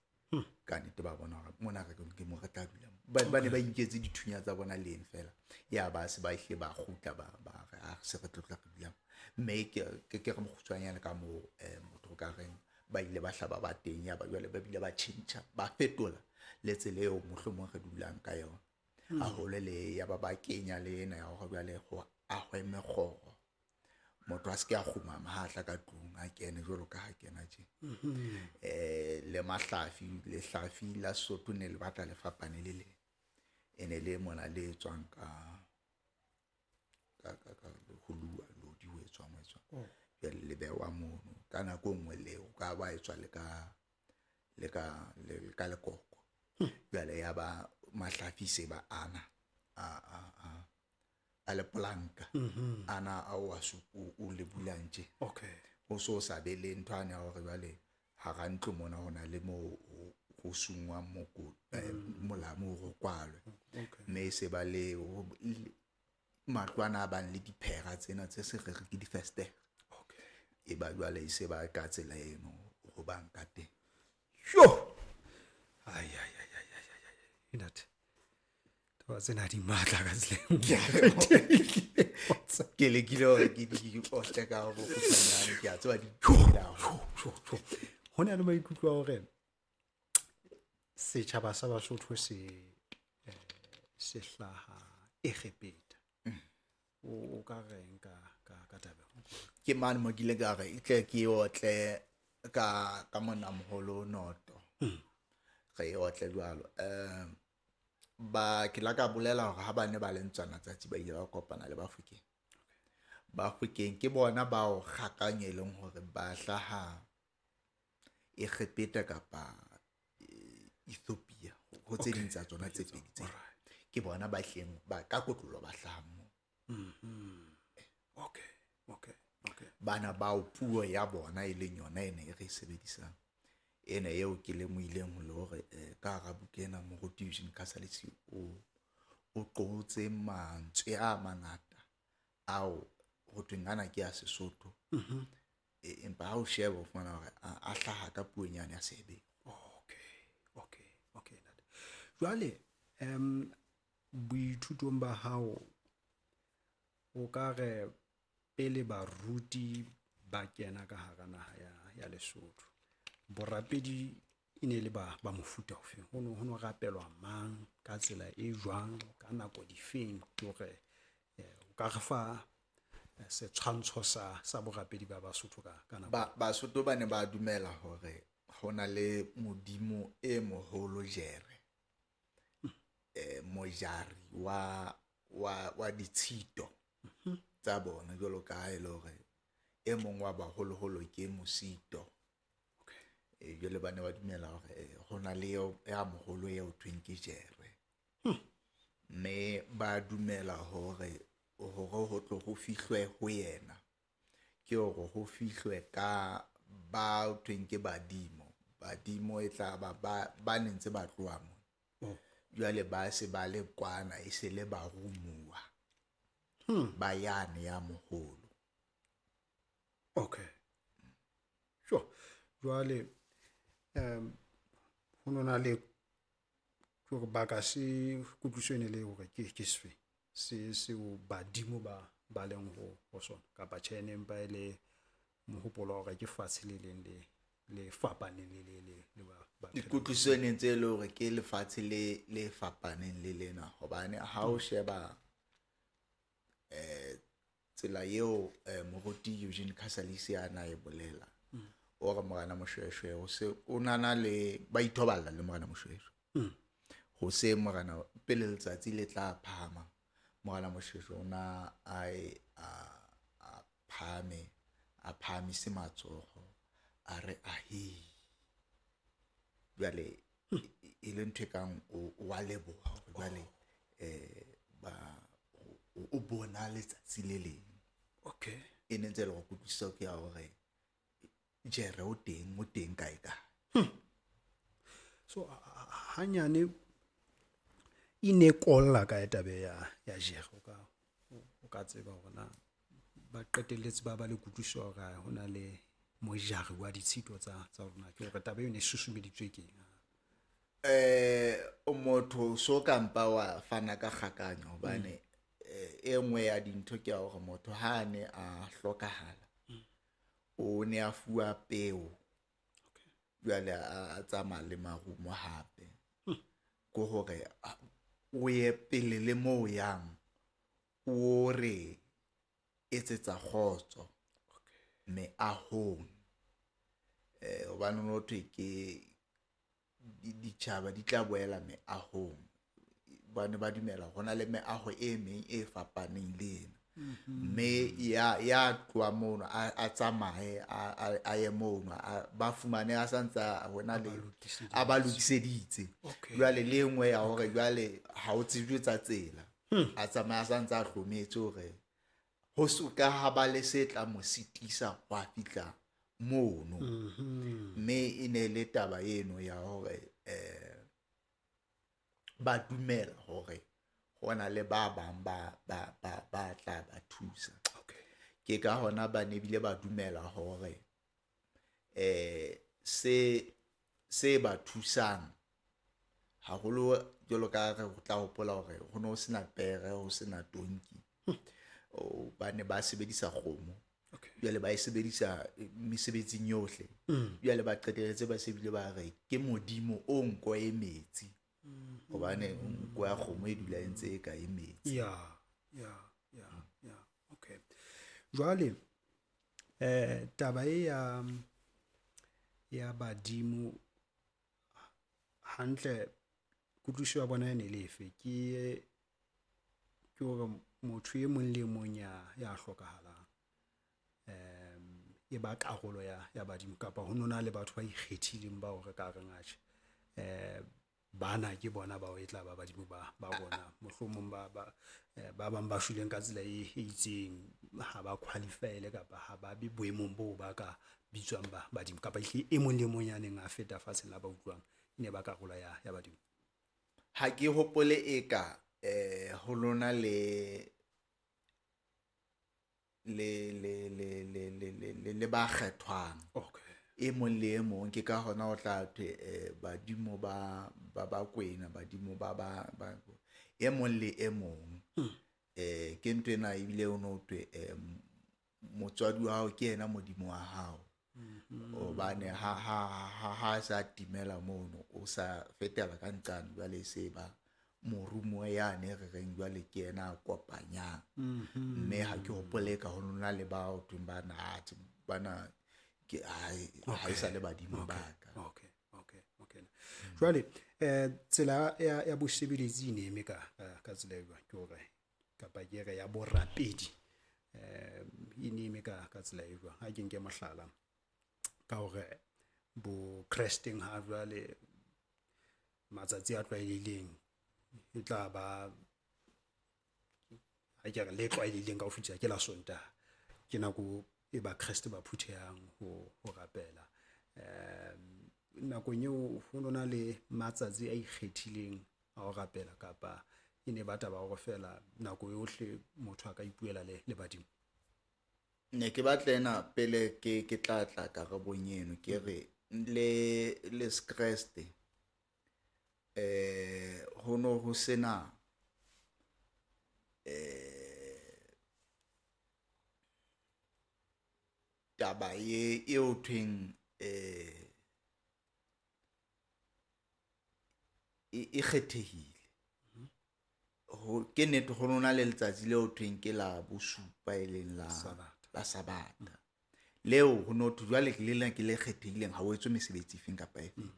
Ka nnete ba bona hore mona re ke mo re tla dula. Ba ne ba inketse dithunya tsa bona le eng fela. Ya ba se ba hle ba kgutla ba re a se re tlotla re dula. Mme ke re mokgutshwanyane ka moo motho ka reng ba ile ba hlaba ba teng, ya ba jwale ba bile ba tjhentjha, ba fetola le tsela eo mohlomong re dulang ka yona. Haholo le ya ba ba kenya le ena ya hore jwale ho ahwe mekgoro. Motho a se ke a kgumama ha tla ka tlung, a kene jwalo ka ha kena tje. Le mahlafi, lehlafi la Sesotho ne le batla le fapane le leng. E ne le mona le tswang ka ho lua lodi ho etswang, ho etswang. Jwale le bewa mono ka nako e nngwe le o ka ba etswa le ka lekoko. Jwale ya ba mahlafi se ba ana a le polanka. Ana a o a o le bulang tje. Ho so sa be le ntho ane ya hore jwale hara ntlo mona ho na le moo ho sungwang moko molamu hore o kwalwe. Mme se ba le matlo ana a bang le diphera tsena tse se re re ke difestere. E ba jwale e se ba ka tsela eno ho bang ka teng.
Yo! Ai, ai, ai, ai, ai, ai, ai. Ntate, taba tsena di matla ka tsela e nngwe.
Ke lekile hore ke di otle ka bokgutshwanyane, ke a tseba di
Ho na le maikutlo a hore setjhaba sa Basotho se hlaha Egepeta. O ka reng ka taba eo?
Ke mane mo ke ile ka re e tle ke otle ka monnamoholo Noto. Re e otle jwalo. Ba ke la ka bolela hore ha ba ne ba le Ntswana tsatsi ba ile ba kopana le Bafokeng. Bafokeng ke bona bao kgakanyo e leng hore ba hlaha Egepeta kapa Ethiopia, Ho tse ding tsa tsona tse pedi tse. Ke bona ba hleng ba ka kotlolo ba hlahang moo.
Okay, okay, okay.
Bana bao puo ya bona e leng yona ena e re e sebedisang. Ena eo ke lemohileng le hore ka hara buka ena Moruti Eugene Casalis o qotse mantswe a mangata ao ho thweng ana ke a Sesotho. Empa ha o sheba o fumana hore a hlaha ka puong yane ya Seheberu.
Okay, okay, okay ntate. Jwale boithutong ba hao o ka re pele baruti ba kena ka hara naha ya Lesotho, borapedi e ne le ba mofuta ofeng? Ho no rapelwa mang, ka tsela e jwang, ka nako difeng? Hore o ka re fa setshwantsho sa borapedi ba Basotho ka nako.
Basotho ba ne ba dumela hore ho na le modimo e moholo Jere. Mojari wa ditshito tsa bona, jwalo ka ha e le hore e mong wa baholoholo ke Mosito. Jwale ba ne ba dumela hore ho na le ya moholo eo thweng ke Jere. Mme ba dumela hore ho tlo ho fihlwe ho yena, ke hore ho fihlwe ka ba thweng ke badimo. Badimo e tla ba ba ne ntse ba tloha mona. Jwale ba se ba le kwana, e se le barumuwa. Ba yane ya moholo.
Okay. Sure. Jwale ho nona le hore ba ka se kutlwiso ene le hore ke sefe se seo badimo ba leng ho sona, kapa tjhe ne empa e le mohopolo wa hore ke fatshe le leng le fapaneng le ba
Dikutlwiso ne ntse e le hore ke lefatshe le fapaneng le lena, hobane ha o sheba tsela eo Moruti Eugene Casalis a na e bolela, o re Morena Moshoeshoe o se o nana le ba ithoballa le Morena Moshoeshoe. Ho se Morena pele letsatsi le tla phahama, Morena Moshoeshoe o na a phahame, a phahamise matsoho, a re ahi. Jwale e le ntho e kang o wa leboha hore jwale ba o bona letsatsi le leng.
Okay.
E ne ntse le go kutlwisiso ke ya hore Jere o teng kae kae.
So hanyane e ne kolla kae taba ya Jere, o ka tseba hore na ba qetelletse ba le kutlwisiso hore ho na le mojari wa ditshito tsa rona, ke hore taba eo ne susumeditswe ke eng?
Motho so ka mpa wa fana ka kgakanyo, hobane e nngwe ya dintho ke ya hore motho ha ne a hlokahala o ne a fuwa peo. Jwale a tsamaya le marumo hape. Ke hore o ye pele le moo yang, o re etsetsa kgotso meahong. Hobane ho thwe ke ditjhaba di tla boela meahong. Ba ne ba dumela hore hona le meaho e meng e fapaneng le ena. Mme ya tloha mono a tsamaye a ye mono, ba fumane a santsa hona le a ba lokiseditse. Jwale le nngwe ya hore jwale ha o tsejwe tsa tsela, a tsamaya a santsa a hlometse hore ho so ka ha ba le se tla mo sitisa ho a fihla mono. Mme e ne le taba eno ya hore ba dumela hore hona le ba bang ba tla ba thusa. Ke ka hona ba ne bile ba dumela hore se ba thusang haholo, jwalo ka re tla hopola hore ho no sena pere, ho sena tonki, ba ne ba sebedisa kgomo. Jwale ba e sebedisa mesebetsing yohle. Jwale ba qetelletse ba se bile ba re ke modimo o nko e metsi, hobane nko ya kgomo e dula e ntse e ka e metsi.
Ya. Okay. Jwale taba e ya badimo hantle kutlwisiso ya bona e ne le efe? Ke hore motho e mong le mong ya hlokahalang e ba karolo ya badimo, kapa ho nona le batho ba ikgethileng bao re ka reng atjhe Bana ke bona bao e tla ba badimo ba rona, mohlomong ba bang ba shweleng ka tsela e itseng, ha ba qualify-ele kapa ha ba be boemong boo ba ka bitswang ba badimo, kapa ehlile e mong le mong ya neng a feta fatsheng la ba utlwang e ne ba karolo ya badimo?
Ha ke hopole eka ho lona le ba kgethwang. E mong le e mong, ke ka hona o tla thwe badimo ba Bakwena, badimo ba e mong le e mong. Ke ntho ena ebile o no thwe motswadi wa hao ke yena modimo wa hao. Hobane ha sa timela mono, o sa fetela ka nqane, jwale se ba morumo yane re reng jwale ke yena a kopanyang. Mme ha ke hopole ka ho nna le ba ho thweng bana ke ha e sa le badimo ba ka.
Okay. Jwale tsela ya bosebeletsi e ne eme ka tsela e jwang, ke hore kapa ke re ya borapedi e ne eme ka tsela e jwang? Ha ke nke mohlala ka hore bo Kresteng ha jwale matsatsi a tlwaelehileng e tla ba, ha ke re le tlwaelehileng ka ho fetisa ke la Sontaha, ke nako e ba Kreste ba phuthehang ho rapela. Nakong eo ho nona le matsatsi a ikgethileng a ho rapela, kapa e ne ba taba hore feela nako yohle motho a ka ipuela le badimo?
Ne ke batla ena pele ke tla tla karabong eno, ke re le Kreste ho no ho sena taba e o thweng e kgethehile. Ke nnete ho nona le letsatsi leo thweng ke la bosupa, e leng la Sabatha. Leo ho no thwe jwale ke lena ke le kgethehileng, ha o etswe mesebetsi efeng kapa efeng.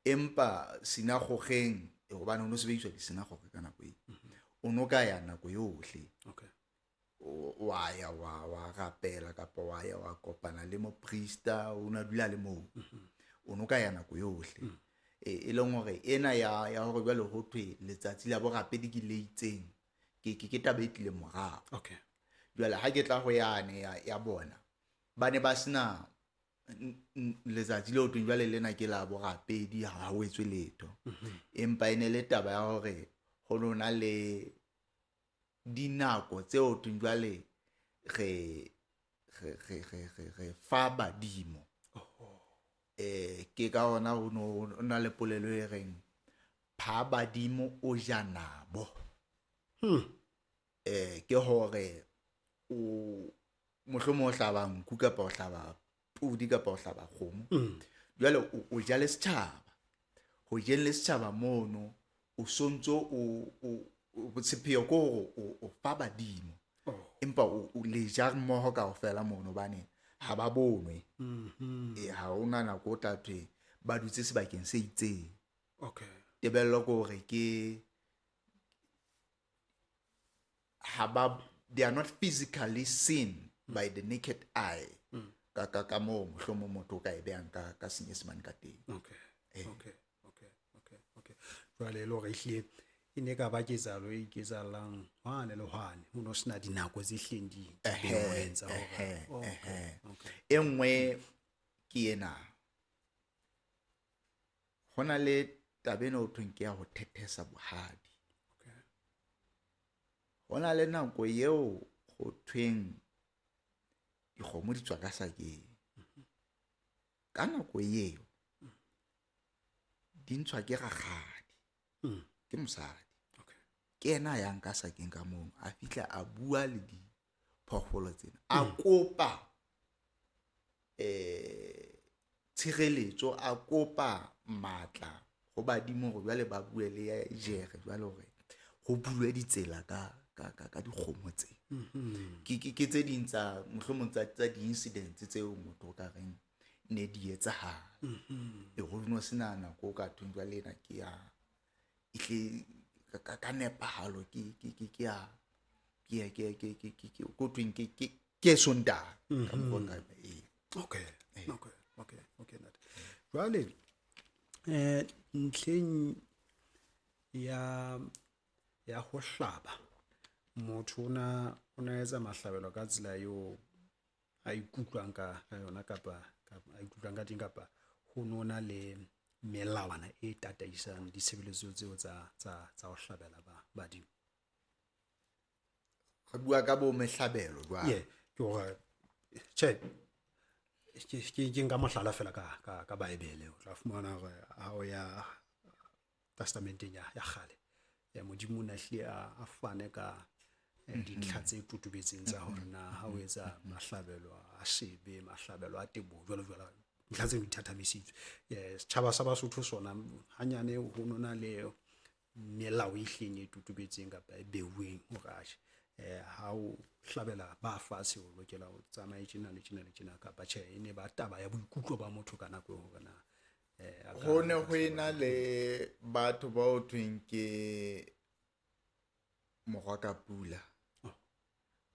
Empa sinagogeng, hobane ho no sebediswa disinagoge ka nako eo, o no ka ya nako yohle. Wa ya wa rapela kapa wa ya wa kopana le moprista, o na dula le moo. O no ka ya nako yohle. E leng hore ena ya hore jwale ho thwe letsatsi la borapedi ke le itseng, ke taba e tlileng morao. Jwale ha ke tla ho yane ya bona, ba ne ba sena letsatsi leo thweng jwale lena ke la borapedi, ha ho etswe letho. Empa e ne le taba ya hore ho lona le dinako tseo thweng jwale re fa badimo. Ke ka hona ho no na le polelo e reng pha badimo o ja nabo. Ke hore o mohlomong o hlaba nku kapa o hlaba pudi kapa o hlaba kgomo. Jwale o ja le setjhaba. Ho jeng le setjhaba mono o sontso o sepheo ke hore o fa badimo. Empa o le ja mmoho kaofela mono, hobane ha ba bonwe. Ha hona nako o tla thwe ba dutse sebakeng se itseng. Tebello ke hore ke ha ba, they are not physically seen by the naked eye. Ka moo mohlomong motho o ka e behang ka senyesemane ka teng.
Okay. Jwale e le hore ehlile e ne ka ba ketsahalo e iketsahalang hwane le hwane, ho no sena dinako tse hlileng di beuweng tsa hore.
E nngwe ke ena, ho na le taba ena ho thweng ke ya ho thethesa bohadi. Ho na le nako eo ho thweng dikgomo di tswa ka sakeng. Ka nako eo di ntshwa ke rakgadi, ke mosadi. Ke yena a yang ka sakeng ka mono, a fihla a bua le diphoofolo tsena, a kopa tshireletso, a kopa matla ho badimo hore jwale ba bue le ya jere, jwale hore ho bulwe ditsela ka dikgomo tse. Ke tse ding tsa mohlomong tsa di-incidents tseo motho o ka reng ne di etsahala. E ho no sena nako o ka thweng jwale ena ke ya ehle ka nepahalo, ke ya ke ko thweng ke Sontaha ka mokgwa o ka e.
Okay. Jwale ntlheng ya ya ho hlaba, motho o na etsa mahlabelo ka tsela eo a ikutlwang ka yona kapa a ikutlwang ka teng, kapa ho no na le melawana e tataisang ditshebeletso tseo tsa ho hlabela badimo?
Re bua ka bo mehlabelo jwale.
Yeah, ke hore tjhe, ke nka mohlala fela ka Bible. O tla fumana hore ha o ya testamenteng ya kgale, ya Modimo o ne a hlile a fane ka dintlha tse totobetseng tsa hore na ha o etsa mahlabelo a sebe, mahlabelo a teboho, jwalo jwalo, ntlha tseo di thathamisitswe. Setjhaba sa Basotho sona hanyane ho nona le melao e hleng e totobetseng kapa e beuweng hore atjhe, ha o hlabela ba fatshe o lokela ho tsamaye tjena le tjena le tjena, kapa tjhe, e ne ba taba ya boikutlo ba motho ka nako eo hore na
ho ne ho ena le batho ba ho thweng ke Morwakapula.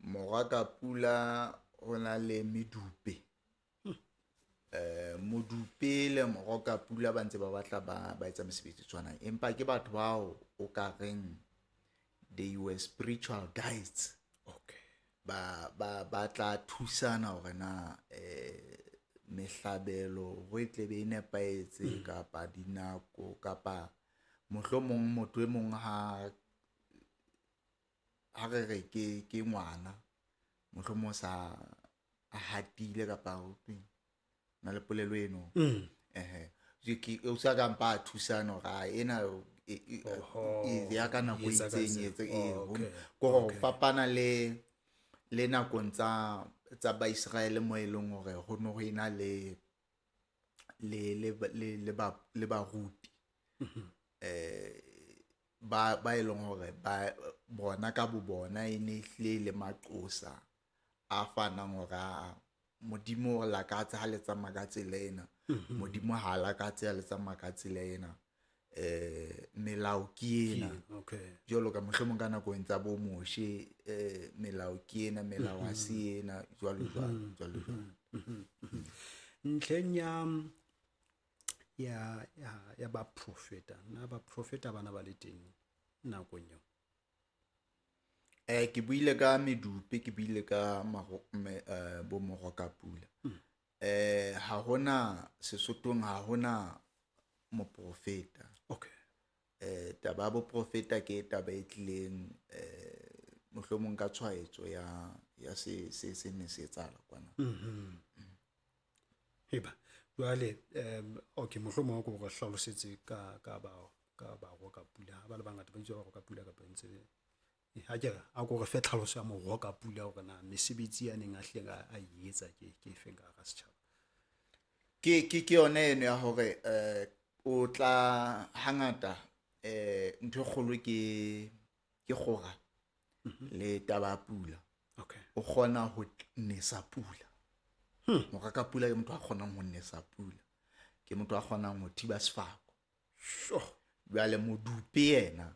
Morwakapula ho na le medupe. Modupe le Morwakapula ba ntse ba batla ba etsa mesebetsi e tshwanang, empa ke batho bao o ka reng they were spiritual guides.
Okay.
Ba tla thusana hore na mehlabelo ho e tle be e nepahetse kapa dinako, kapa mohlomong motho e mong ha re re ke ngwana, mohlomong sa a hatile kapa ho thweng, na le polelo eno. Ke o sa ka mpa a thusana hore a ena e ya ka nako e itseng, e etse e, ko ho fapana le nakong tsa Baiseraele mo e leng hore ho no ho ena le baruti. Ba e leng hore ba bona ka bo bona e ne hlile le maqosa a fanang hore a Modimo o lakatsa ha le tsamaya ka tsela ena, Modimo ha lakatse ha le tsamaya ka tsela ena, melao ke ena. Jwalo ka mohlomong ka nakong tsa bo Moshe, melao ke ena, melao ha se ena, jwalo jwalo, jwalo jwalo.
Ntlheng ya baprofeta, na baprofeta bana ba le teng nakong eo?
Ke buile ka medupe, ke buile ka bo Morwakapula. Ha hona Sesothong, ha hona moprofeta.
Okay.
Taba ya boprofeta ke taba e tlileng mohlomong ka tshwaetso ya se ne se etsahala kwana.
Eba jwale okay, mohlomong o re hlalosetse ka Barwakapula. Ha ba le bangata ba bitswa Barwakapula kapa ntse ha ke re a ko re fe tlhaloso ya Morwakapula hore na mesebetsi ya neng a hleng a e etsa ke efeng ka hara setjhaba.
Ke yona eno ya hore o tla hangata ntho e kgolo ke kgora le taba ya pula.
Okay.
O kgona ho nesa pula. Morwakapula ke motho a kgonang ho nesa pula. Ke motho a kgonang ho thiba sefako.
Sure.
Jwale modupe yena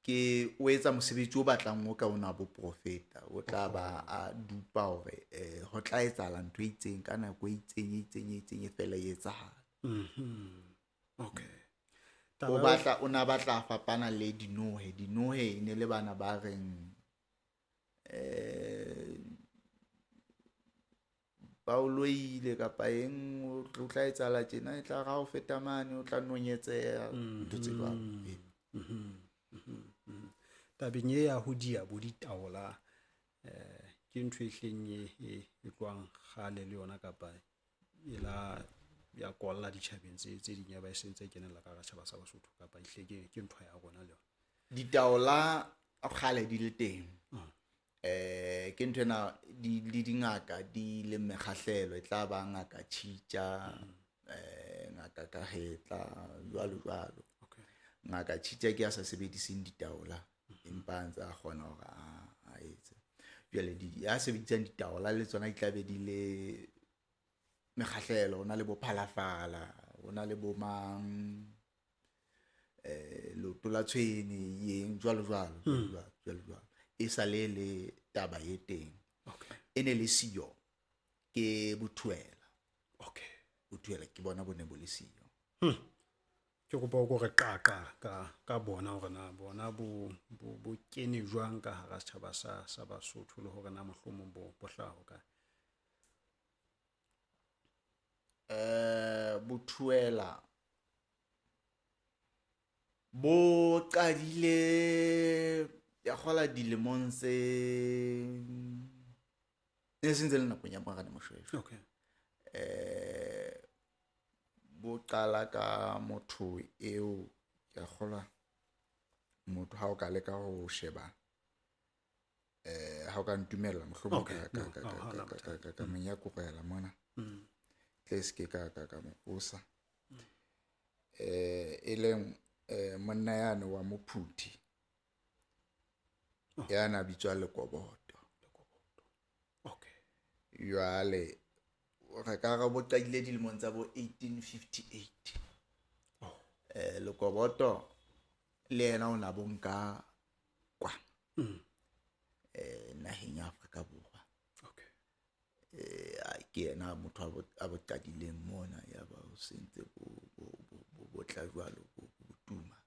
ke o etsa mosebetsi o batlang o ka ona boprofeta, o tla ba a dupa hore ho tla etsahala ntho e itseng ka nako e itseng, e itseng, e itseng, e fela e etsahala.
Okay.
O batla, o na batla fapana le dinohe. Dinohe e ne le bana ba reng ba o loile kapa eng, o tla etsahala tjena, e tla ra o feta mane, o tla nonyetseha, ntho tse jwalo.
Tabeng e ya ho dia bo ditaola, ke ntho e hleng e tlohang kgale le yona, kapa e la ya kolla ditjhabeng tse ding ya ba e sentse e kenella ka hara setjhaba sa Basotho, kapa ehlile ke ntho ya rona le yona?
Ditaola kgale di le teng. Ke ntho ena di dingaka di le mekgahlelo, e tla ba ngaka Tjhitja, ngaka Kahetla, jwalo jwalo. Ngaka Tjhitja ke a sa sebediseng ditaola, empa a ntse a kgona hore a etse. Jwale ya sebedisang ditaola le tsona di tla be di le mekgahlelo, ho na le bo Phalafala, ho na le bo mang, leoto la tshwene, eng, jwalo jwalo, jwalo jwalo. E sa le le taba e teng.
Okay.
E ne le siyo ke bothuela.
Okay.
Bothuela ke bona bo ne bo le siyo.
Ke kopa o ko re qaqa ka bona hore na bona bo kene jwang ka hara setjhaba sa Basotho, le hore na mohlomong bo hlaha ho kae.
Bothuela bo qadile ya kgola dilemong tse ne se ntse le nakong ya Morena Moshweshwe.
Okay.
Bo qala ka motho eo ke a kgolwa motho ha o ka leka ho sheba, ha o ka ntumella mohlomong ka monyakorela mona. Tle se ke ka mo fosa. E leng monna yane wa Mophuthi. Yana bitswa Lekoboto.
Okay.
Jwale re ka re bo qadile dilemong tsa bo 1858. Lekoboto le yena o na bo nka kwa. Naheng ya Afrika Borwa.
Okay.
Ke yena motho a bo qadileng mona, ya ba o sentse bo tla jwalo, bo tuma.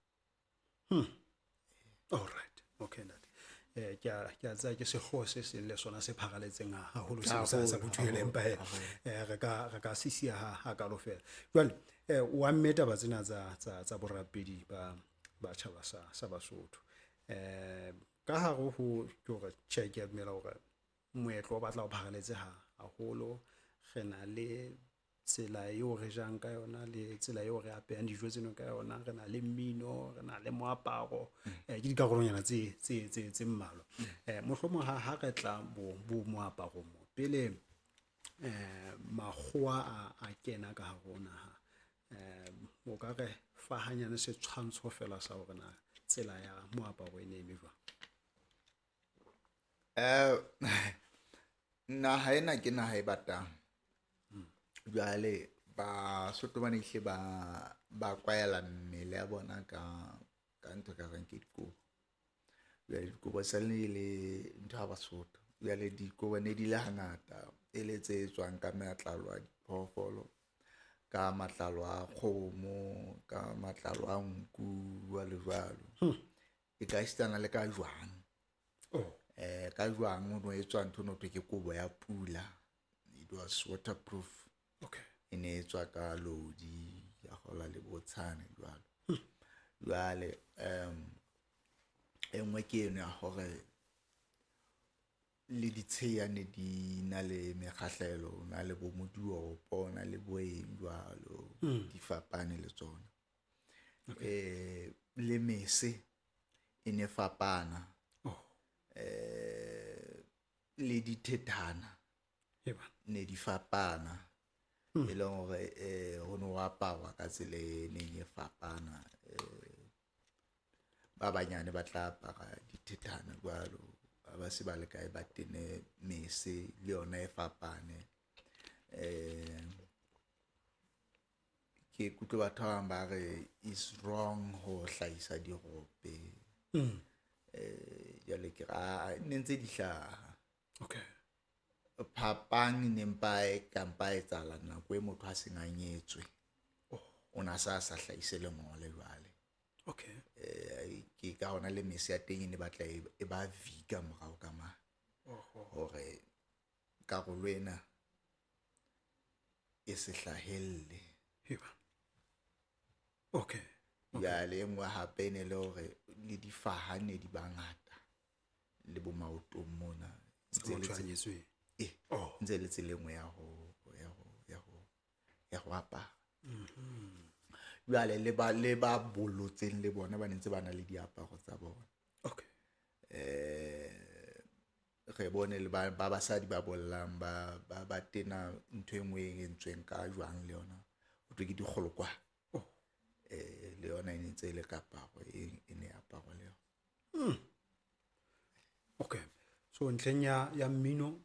All right. Okay, ntate. Ke a tsaya ke sehlooho se seng le sona se pharaletseng haholo seo sa bothuela, empa re ka sisiya ha kalo fela. Jwale o amme taba tsena tsa borapedi ba tjhaba sa Basotho. Ka hare ho ke hore tjhe, ke a dumela hore moetlo o batla o pharaletse haholo. Re na le tsela eo re jang ka yona, le tsela eo re apehang dijo tseno ka yona, re na le mmino, re na le moaparo, ke dikarolonyana tse mmalwa. Mohlomong ha re tla bo moaparong mo, pele makgowa a kena ka hare ho naha, o ka re fa hanyane setshwantsho fela sa hore na tsela ya moaparo e ne eme jwang?
Naha ena ke naha e batang. Jwale Basotho ba ne hle ba kwaela mmele ya bona ka ntho ka reng ke dikobo. Jwale dikobo sa le le ntho ya Basotho. Jwale dikobo ne di le hangata e le tse etswang ka matlalo a diphoofolo, ka matlalo a kgomo, ka matlalo a nku, jwalo jwalo. E ka esitana le ka jwang. Ka jwang ho no etswa ntho no thwe ke kobo ya pula. It was waterproof.
Okay.
E ne etswa ka lodi, ya hola le botshane jwalo. Jwale e nngwe ke eno ya hore le ditsheya ne di na le mekgahlelo, na le bo moduopo, na le bo eng jwalo, di fapane le tsona. Le mese e ne fapana. Le dithethana ne di fapana. E leng hore ho no aparwa ka tsela e neng e fapana. Ba banyane ba tla apara dithethana jwalo, ba se ba le kae ba tene mese le yona e fapane. Ke kutlwe batho ba bang ba re is wrong ho hlahisa dirope. Jwale ke re, ne ntse di hlaha.
Okay.
Phapang ne mpa e ka mpa e etsahala nako e motho a seng a nyetswe. O na sa hlahise lengole jwale.
Okay.
Ke ka hona le mese ya teng e ne batla e ba V ka morao ka mane. Hore karolo ena e se hlahelle.
Okay.
Jwale e nngwe hape e ne le hore le difaha ne di ba ngata le bo maotong mona. Ntse le tsela e nngwe ya ho apara. Jwale le ba bolotseng le bona ba ne ntse ba na le diaparo tsa bona.
Okay.
Re bone le ba basadi ba bollang ba tena ntho e nngwe e entsweng ka jwang le yona. Ho thwe ke dikgolokwa. Le yona e ne ntse e le kaparo e ne aparwa le yona.
Okay. So ntlheng ya mmino?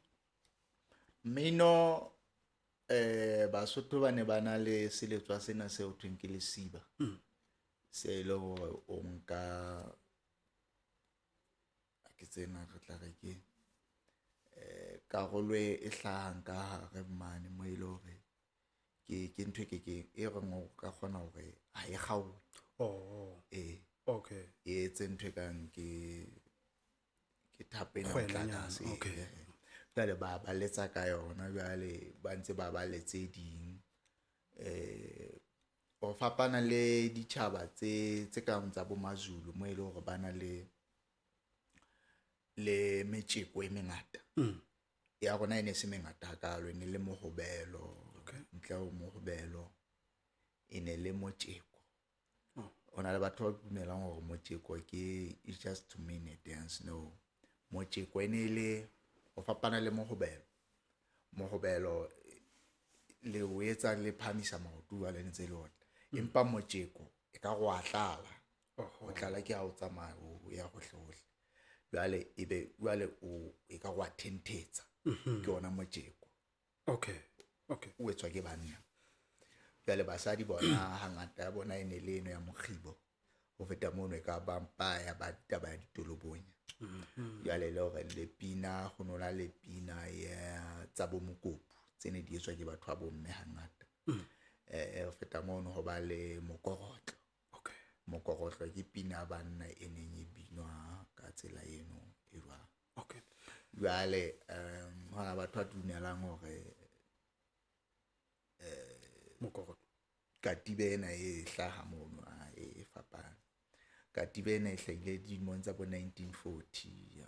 Mmino Basotho ba ne ba na le seletswa sena se ho thweng ke lesiba. Se e leng hore o nka ke tsena re tla re ke karolo e hlahang ka hare mane mo e le hore ke ntho e ke e reng o ka kgona hore ha e kgaohe.
Oh,
E
okay.
e etse ntho e kang ke thapo ena
Kgwelenyana,
motlakase,
okay.
Jwale ba ba letsa ka yona, jwale ba ntse ba ba le tse ding. Ho fapana le ditjhaba tse kang tsa bo Mazulu, mo e leng hore ba na le metjeko e mengata. Ya rona e ne se mengata hakalo, e ne le mohobelo. Ntle ho mohobelo e ne le motjeko. Ho na le batho ba dumelang hore motjeko ke is just to mean a dance. No, motjeko e ne le ho fapana le mohobelo. Mohobelo le o etsa le phahamisa maoto jwale le ntse le otla, empa motjeko e ka re wa tlala. Ho tlala ke ha o tsamaya o ya hohle hohle, jwale ebe jwale o e ka re wa thentetsa, ke ona motjeko.
Okay, okay.
O etswa ke banna. Jwale basadi bona hangata ya bona e ne le eno ya mokgibo. Ho feta mono e ka ba mpa ya ba taba ya ditolobonya. Jwale le hore le pina, ho nona le pina ya tsa bo mokopu tse ne di etswa ke batho ba bomme hangata. Ho feta mono ho ba le mokorotlo.
Okay.
Mokorotlo ke pina ya banna e neng e binwa ka tsela eno e jwang.
Okay.
Jwale hona batho ba dumelang hore
mokorotlo
katiba ena e hlaha mono, a e fapana. Katiba ena e hlahile dilemong tsa bo 1940,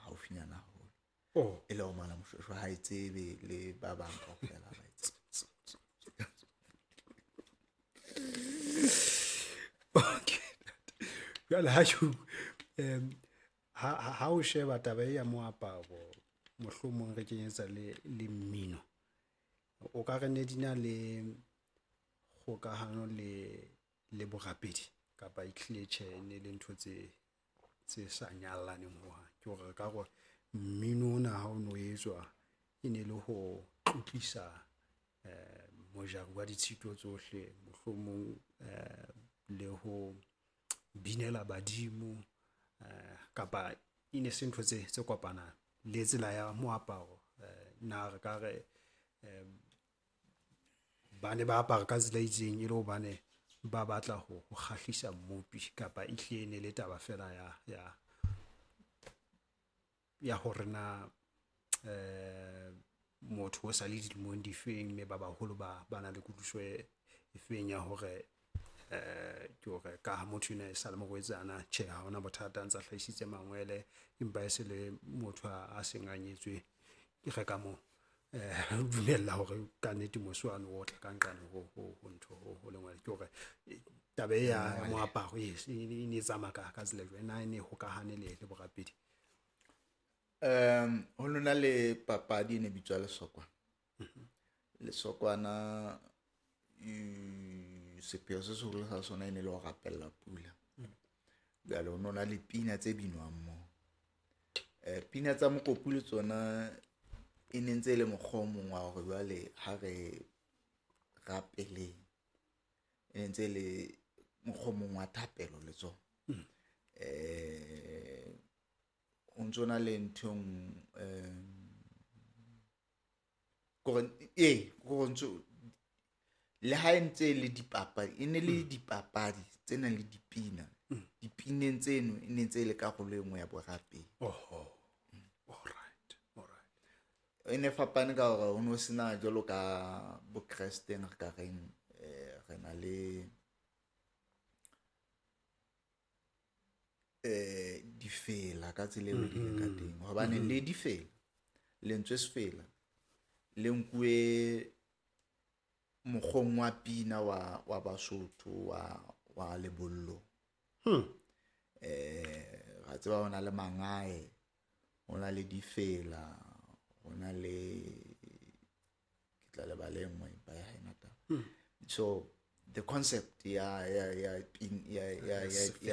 haufinyana haholo.
Oh.
E le hore ngwana Moshoeshoe ha e tsebe le ba bang kaofela ba e tsebe.
Okay. Jwale ha ke ha o sheba taba e ya moaparo, mohlomong re kenyetsa le mmino, o ka re ne di na le kgokahano le borapedi kapa e hlile tjhe, ne le ntho tse sa nyallaneng hohang? Ke hore re ka re mmino ona ha o no etswa e ne le ho tlotlisa mojari wa ditshito tsohle, mohlomong le ho binela badimo, kapa e ne se ntho tse kopanang le tsela ya moaparo? Na re ka re ba ne ba apara ka tsela e itseng e le hobane ba batla ho kgahlisa mmopi, kapa e hlile e ne le taba fela ya hore na motho o sa le dilemong di feng, mme ba baholo ba na le kutlwisiso e feng ya hore ke hore ka ha motho ena e sa le morwetsana, tjhe, ha hona bothata, a ntsa hlahisitse mangwele, empa e se le motho a seng a nyetswe, ke re ka mo dumella hore ka nnete mose wane o tla ka nqane ho ntho ho lengwele? Ke hore taba e ya moaparo e ne e tsamaya ka tsela e jwang, na e ne e hokahane le borapedi?
Ho nona le papadi e ne bitswa lesokwana. Lesokwana, sepheo se seholo sa sona e ne le ho rapella pula. Jwale ho nona le pina tse binwang moo. Pina tsa mokopu le tsona e ne ntse e le mokgwa o mong wa hore jwale ha re rapeleng, e ne ntse e le mokgwa o mong wa thapelo le tsona. O ntso na le ntho e nngwe, kore kore ntso le ha e ntse le dipapadi, e ne le dipapadi tse nang le dipina. Dipineng tseno e ne ntse e le karolo e nngwe ya borapedi.
Oho. All right, all right.
E ne fapane ka hore ho no sena jwalo ka bo Kresteng re ka reng, re na le difela ka tsela eo di leng ka teng. Hobane le difela, lentswe sefela le nkuwe mokgong wa pina wa Basotho wa lebollo. Ra tseba ho na le mangae, ho na le difela, ho na le ke tla lebala e nngwe empa ya hae ngata. So the concept ya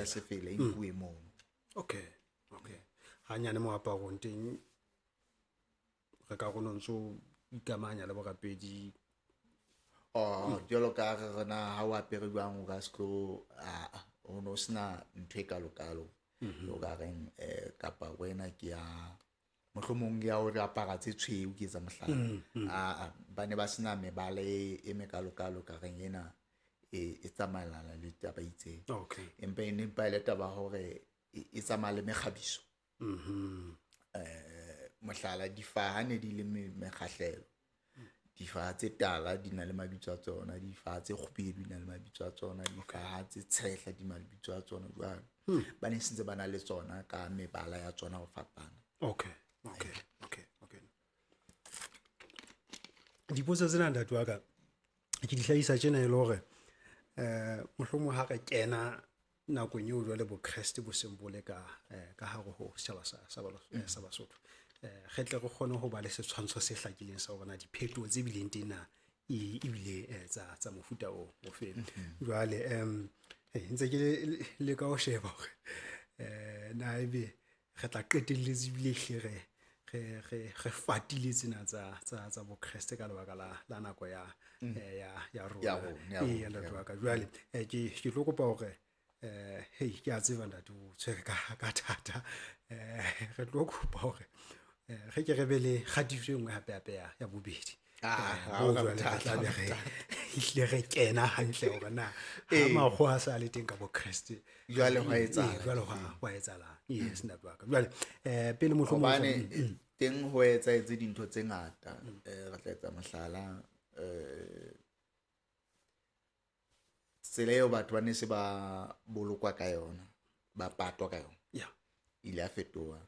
sefela e nkuwe mono.
Okay, okay. Hanyane moaparong teng re ka rona ntso ikamahanya le borapedi.
Oh, jwalo ka re rena ha o apere jwang o ka se tlo, ho no sena ntho e kalo-kalo. O ka reng, kapa wena ke ya mohlomong ya o re apara tse tshweu ke etsa mohlala. Ba ne ba sena mebala e mekalo-kalo ka reng ena e tsamaelana le taba e itseng.
Okay.
Empa e ne mpa e le taba hore e tsamaya le mekgabiso. Mohlala, difaha ne di le mekgahlelo. Difaha tse tala di na le mabitso a tsona, difaha tse kgubedu di na le mabitso a tsona, difaha tse tshehla di na le mabitso a tsona jwalo. Ba ne sentse ba na le tsona ka mebala ya tsona ho fapana.
Okay. Okay. Okay. Okay. Dipotso tsena ntate wa ka ke di hlahisa tjena e le hore mohlomong ha re kena nakong eo jwale bokreste bo seng bo le ka ka hare ho setjhaba sa Basotho, re tle re kgone ho ba le setshwantsho se hlakileng sa hore na diphetoho tse bileng teng na ebile tsa mofuta o ofe. Jwale ntse ke le ka ho sheba hore na ebe re tla qetelletse ebile hle re fatile tsena tsa bokreste ka lebaka la nako ya rona.
Ya
ntate wa ka. Jwale ke tlo kopa hore hei ke a tseba ntate o tshwere ka thata, re tlo kopa hore re ke re be le kgatiso e nngwe hape hape ya bobedi. Ehlile re kena hantle hore na ha makgowa a sa le teng ka bokreste
jwale ho etsahala.
Jwale ho etsahala. Yes ntate wa ka. Jwale pele mohlomong
hobane teng ho etsahetse dintho tse ngata. Re tla etsa mohlala, tsela eo batho ba ne se ba bolokwa ka yona, ba patwa ka yona, ile ya fetoha.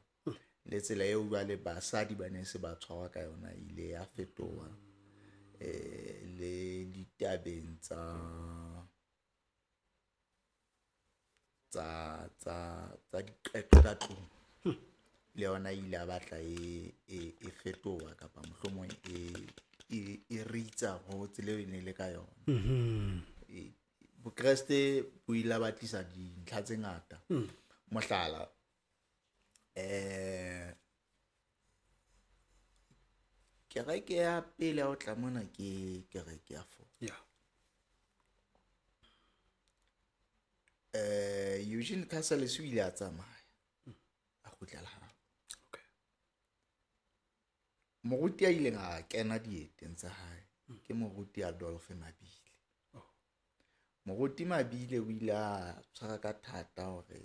Le tsela eo jwale basadi ba ne se ba tshwarwa ka yona ile ya fetoha. Le ditabeng tsa diqeto ka tlung le yona ile ya batla e fetoha, kapa mohlomong e ritsa ho tsela eo e ne le ka yona. Bokreste bo ile ba tlisa dintlha tse ngata. Mohlala, kereke ya pele ya ho tla mona ke kereke ya Fora. Eugene Casalis o ile a tsamaya a kgutlela hae.
Okay.
Moruti a ileng a kena dieteng tsa hae ke moruti Adolphe Mabile. Moruti Mabile o ile a tshwara ka thata hore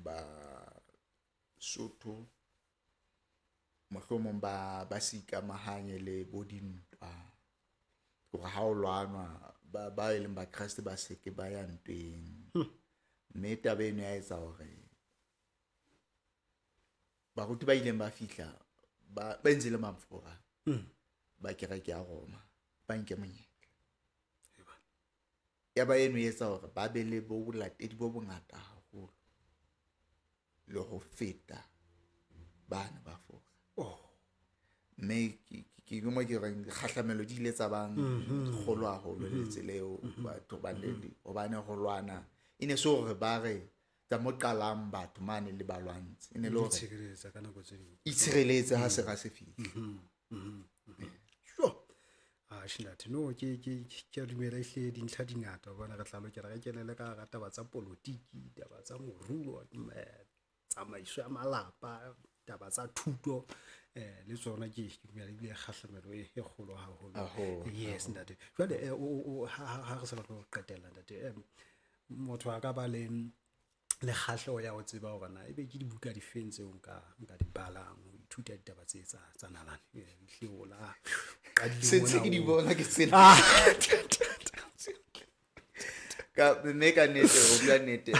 Basotho mohlomong ba se ikamahanye le bo dintwa, hore ha o lwanwa ba e leng Bakreste ba se ke ba ya ntweng. Mme taba eno ya etsa hore baruti ba ileng ba fihla ba ntse le Mafora ba kereke ya Roma ba nke monyetla. Ya ba eno e etsa hore ba be le bolatedi bo bongata haholo le ho feta bana ba Fora. Mme ke mo ke reng kgahlamelo di ile tsa bang kgolo haholo le tsela eo batho ba le hobane ho lwana e ne se hore ba re tsa mo qalang batho mane le ba lwantse, e ne le hore
itshireletsa ka nako tse ding,
itshireletse ha sera se fihla.
Sure. Ntate, no ke a dumela ehlile dintlha di ngata hobane re tla lokela re kenele ka hara taba tsa politiki, taba tsa moruo, tsamaiso ya malapa, taba tsa thuto, le tsona ke dumela ebile kgahlamelo e kgolo haholo. Yes ntate. Jwale ha re sa tlo qetella ntate, motho a ka ba le kgahleho ya ho tseba hore na ebe ke dibuka difeng tseo nka di balang ho ithuta ditaba tse tsa nalane. Ehlile o la qadile
sentse ke di bona ke tsena. Ka mme ka nnete, ho bua nnete,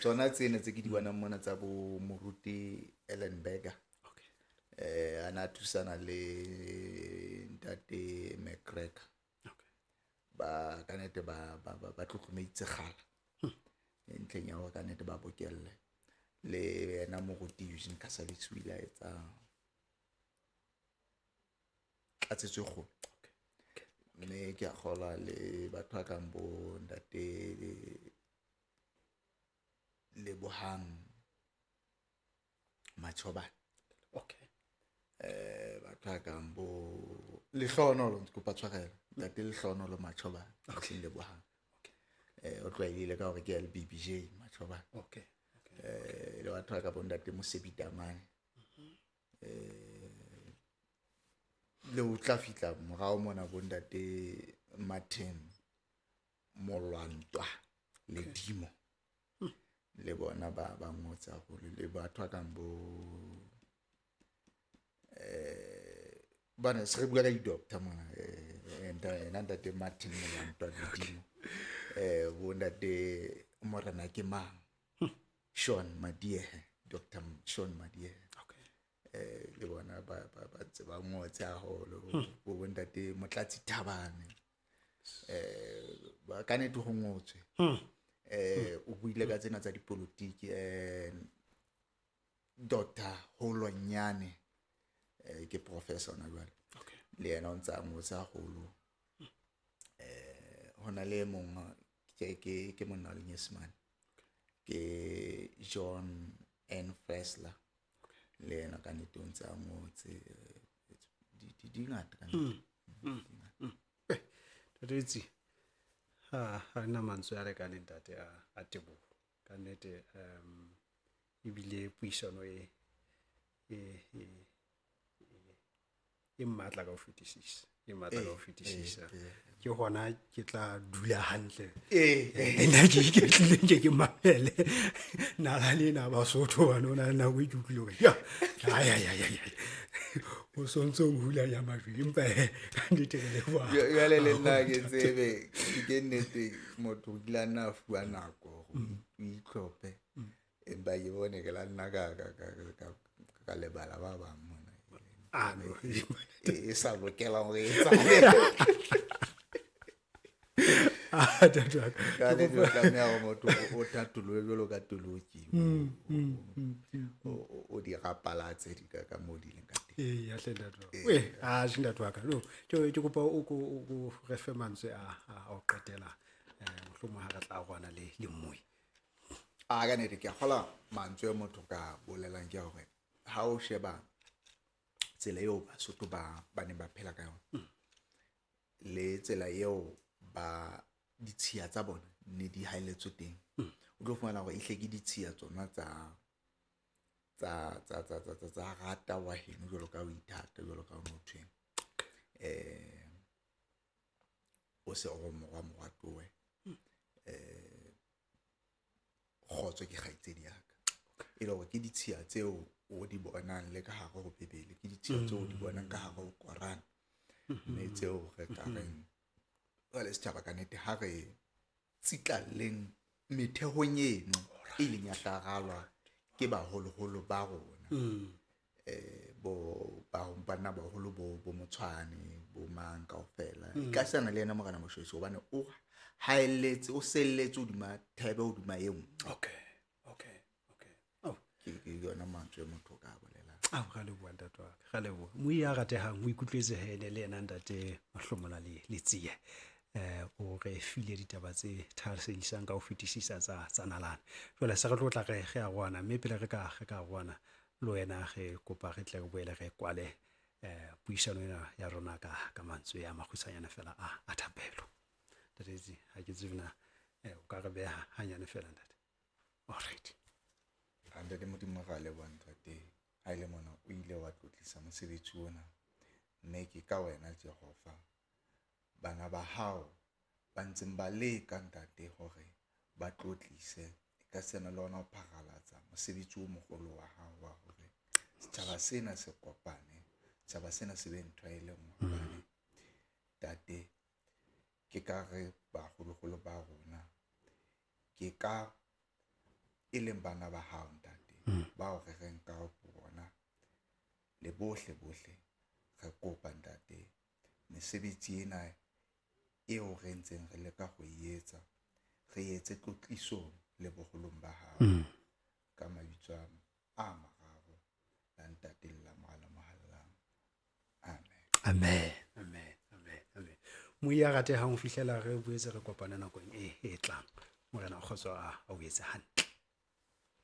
tsona tsena tse ke di bonang mona tsa bo moruti Ellen Berger.
Okay.
Ana thusana le ntate McGregor.
Okay.
Ba ka nnete ba tlotlomeitse kgala. Ntlheng ya hore ka nnete ba bokelle. Le yena moruti Eugene Casalis o ile a etsa tlatsetso e kgolo. Mme ke a kgolwa le batho ba kang bo ntate Lebohang Machobane.
Okay.
Batho ba kang bo Lehlohonolo, ke kopa tshwarelo, ntate Lehlohonolo Machobane,
Okay.
Lebohang.
Okay.
O tlwaelehile ka hore ke LBBJ Machobane.
Okay.
Le batho ba ka bo ntate Mosebi Damane. Le o tla fihla morao mona bo ntate Martin Molwantwa Ledimo le bona ba ngotse haholo, le batho ba kang bo bana se re bua ka di-doctor mona, ena ntate Martin Molwantwa Ledimo, bo ntate Morena ke mang, Sean Madiehe, Dr. Sean Madiehe. Le bona ba ntse ba ngotse haholo, bo ntate Motlatsi Thabane, ba ka nnete ho ngotswe. O buile ka tsena tsa dipolotiki, Dr. Holonyane, ke professor hona jwale. Le yena o ntse a ngotse haholo. Hona le e mong ke monna wa Lenyesemane, ke John N. Fessler, le yena ka nnete o ntse a ngotse. Di ngata ka nnete.
Ntate Letsie, ha rena mantswe a lekaneng ntate a teboho. Ka nnete, ebile puisano e matla ka ho fetisisa, e matla ka ho fetisisa. Ke hona ke tla dula hantle. Nna ke iketlile nke ke mamele nalane ena Basotho, hobane ho na le nako e ke utlwile hore ya, ai, ai, ai, ai, ai. O sontso o hulanya majwe, empa he, ka nnete re leboha.
Jwale le nna ke tsebe, ke nnete motho o kile a nna a fuwa nako hore o itlhophe, empa ke bone ke la nna ka lebala ba bang mona.
Ah, no.
E sa lokelang hore e etsahale.
Ah, ntate wa ka.
Ka nnete o tlameha hore motho o tatolohe jwalo ka toloki. O di rapalatse di ka moo di leng ka teng.
Ee, ya hle ntate wa ka. Weh, ah, tjhe, ntate wa ka. No, ke kopa o ko, o ko re fe mantswe a ho qetela, mohlomong ha re tla arohana le mmui.
Ah, ka nnete ke a kgolwa mantswe a motho ka bolelang ke hore ha o sheba tsela eo Basotho ba neng ba phela ka yona, le tsela eo ba ditshiya tsa bona ne di haelletswe teng, o tlo fumana hore ehle ke ditshiya tsona tsa rata wa heno jwalo ka o ithata, jwalo ka o motho eno. O se o morwa moratuwe, kgotso ke kgaitsedi ya ka. E le hore ke ditshiya tseo o di bonang le ka hare ho Bibele, ke ditshiya tseo o di bonang ka hare ho Koran, mme tseo re ka reng jwale setjhaba ka nnete ha re tsitlalleng methehong eno e ileng ya tla ke baholoholo ba rona. Bo banna baholo bo Motshwane, bo mang kaofela. Ka sana le yena Morena Moshoeshoe hobane o haelletse, o selletse hodima thebe hodima e nngwe.
Okay. Oh.
Ke yona mantswe motho ka bolelang.
Ah, ra leboha ntate wa ka, ra leboha. Moi ya ratehang o ikutlwetse he ne le yena ntate Mahlomola le Letsie. O re file ditaba tse thahasellisang ka ho fetisisa tsa nalane. Jwale se re tlo tla re arohana, mme pele re ka arohana le wena re kopa re tle re boele re kwale puisano ena ya rona ka mantswe a makgutshwanyane fela a thapelo. Ntate Letsie, ha ke tsebe na o ka re beha hanyane fela ntate. All right.
Ntate Modimo ra leboha ntate, ha ile mona o ile wa tlotlisa mosebetsi ona, mme ke ka wena Jehova bana ba hao ba ntseng ba leka ntate hore ba tlotlise ka sena le ona ho pharalatsa mosebetsi o moholo wa hao wa hore setjhaba sena se kopane, setjhaba sena se be ntho e le nngwe. Hobane ntate ke ka re baholoholo ba rona ke ka e leng bana ba hao ntate, bao re reng ka bona le bohle bohle re kopa ntate mesebetsi ena eo re ntseng re leka ho e etsa, re etse tlotlisong le boholong ba hao. Ka mabitso a mararo, la ntate le la Mora le Mohallang. Amen.
Amen. Amen. Amen. Amen. Moya ratehang ho fihlela re boetse re kopane nakong e tlang. Morena kgotso a o etse hantle.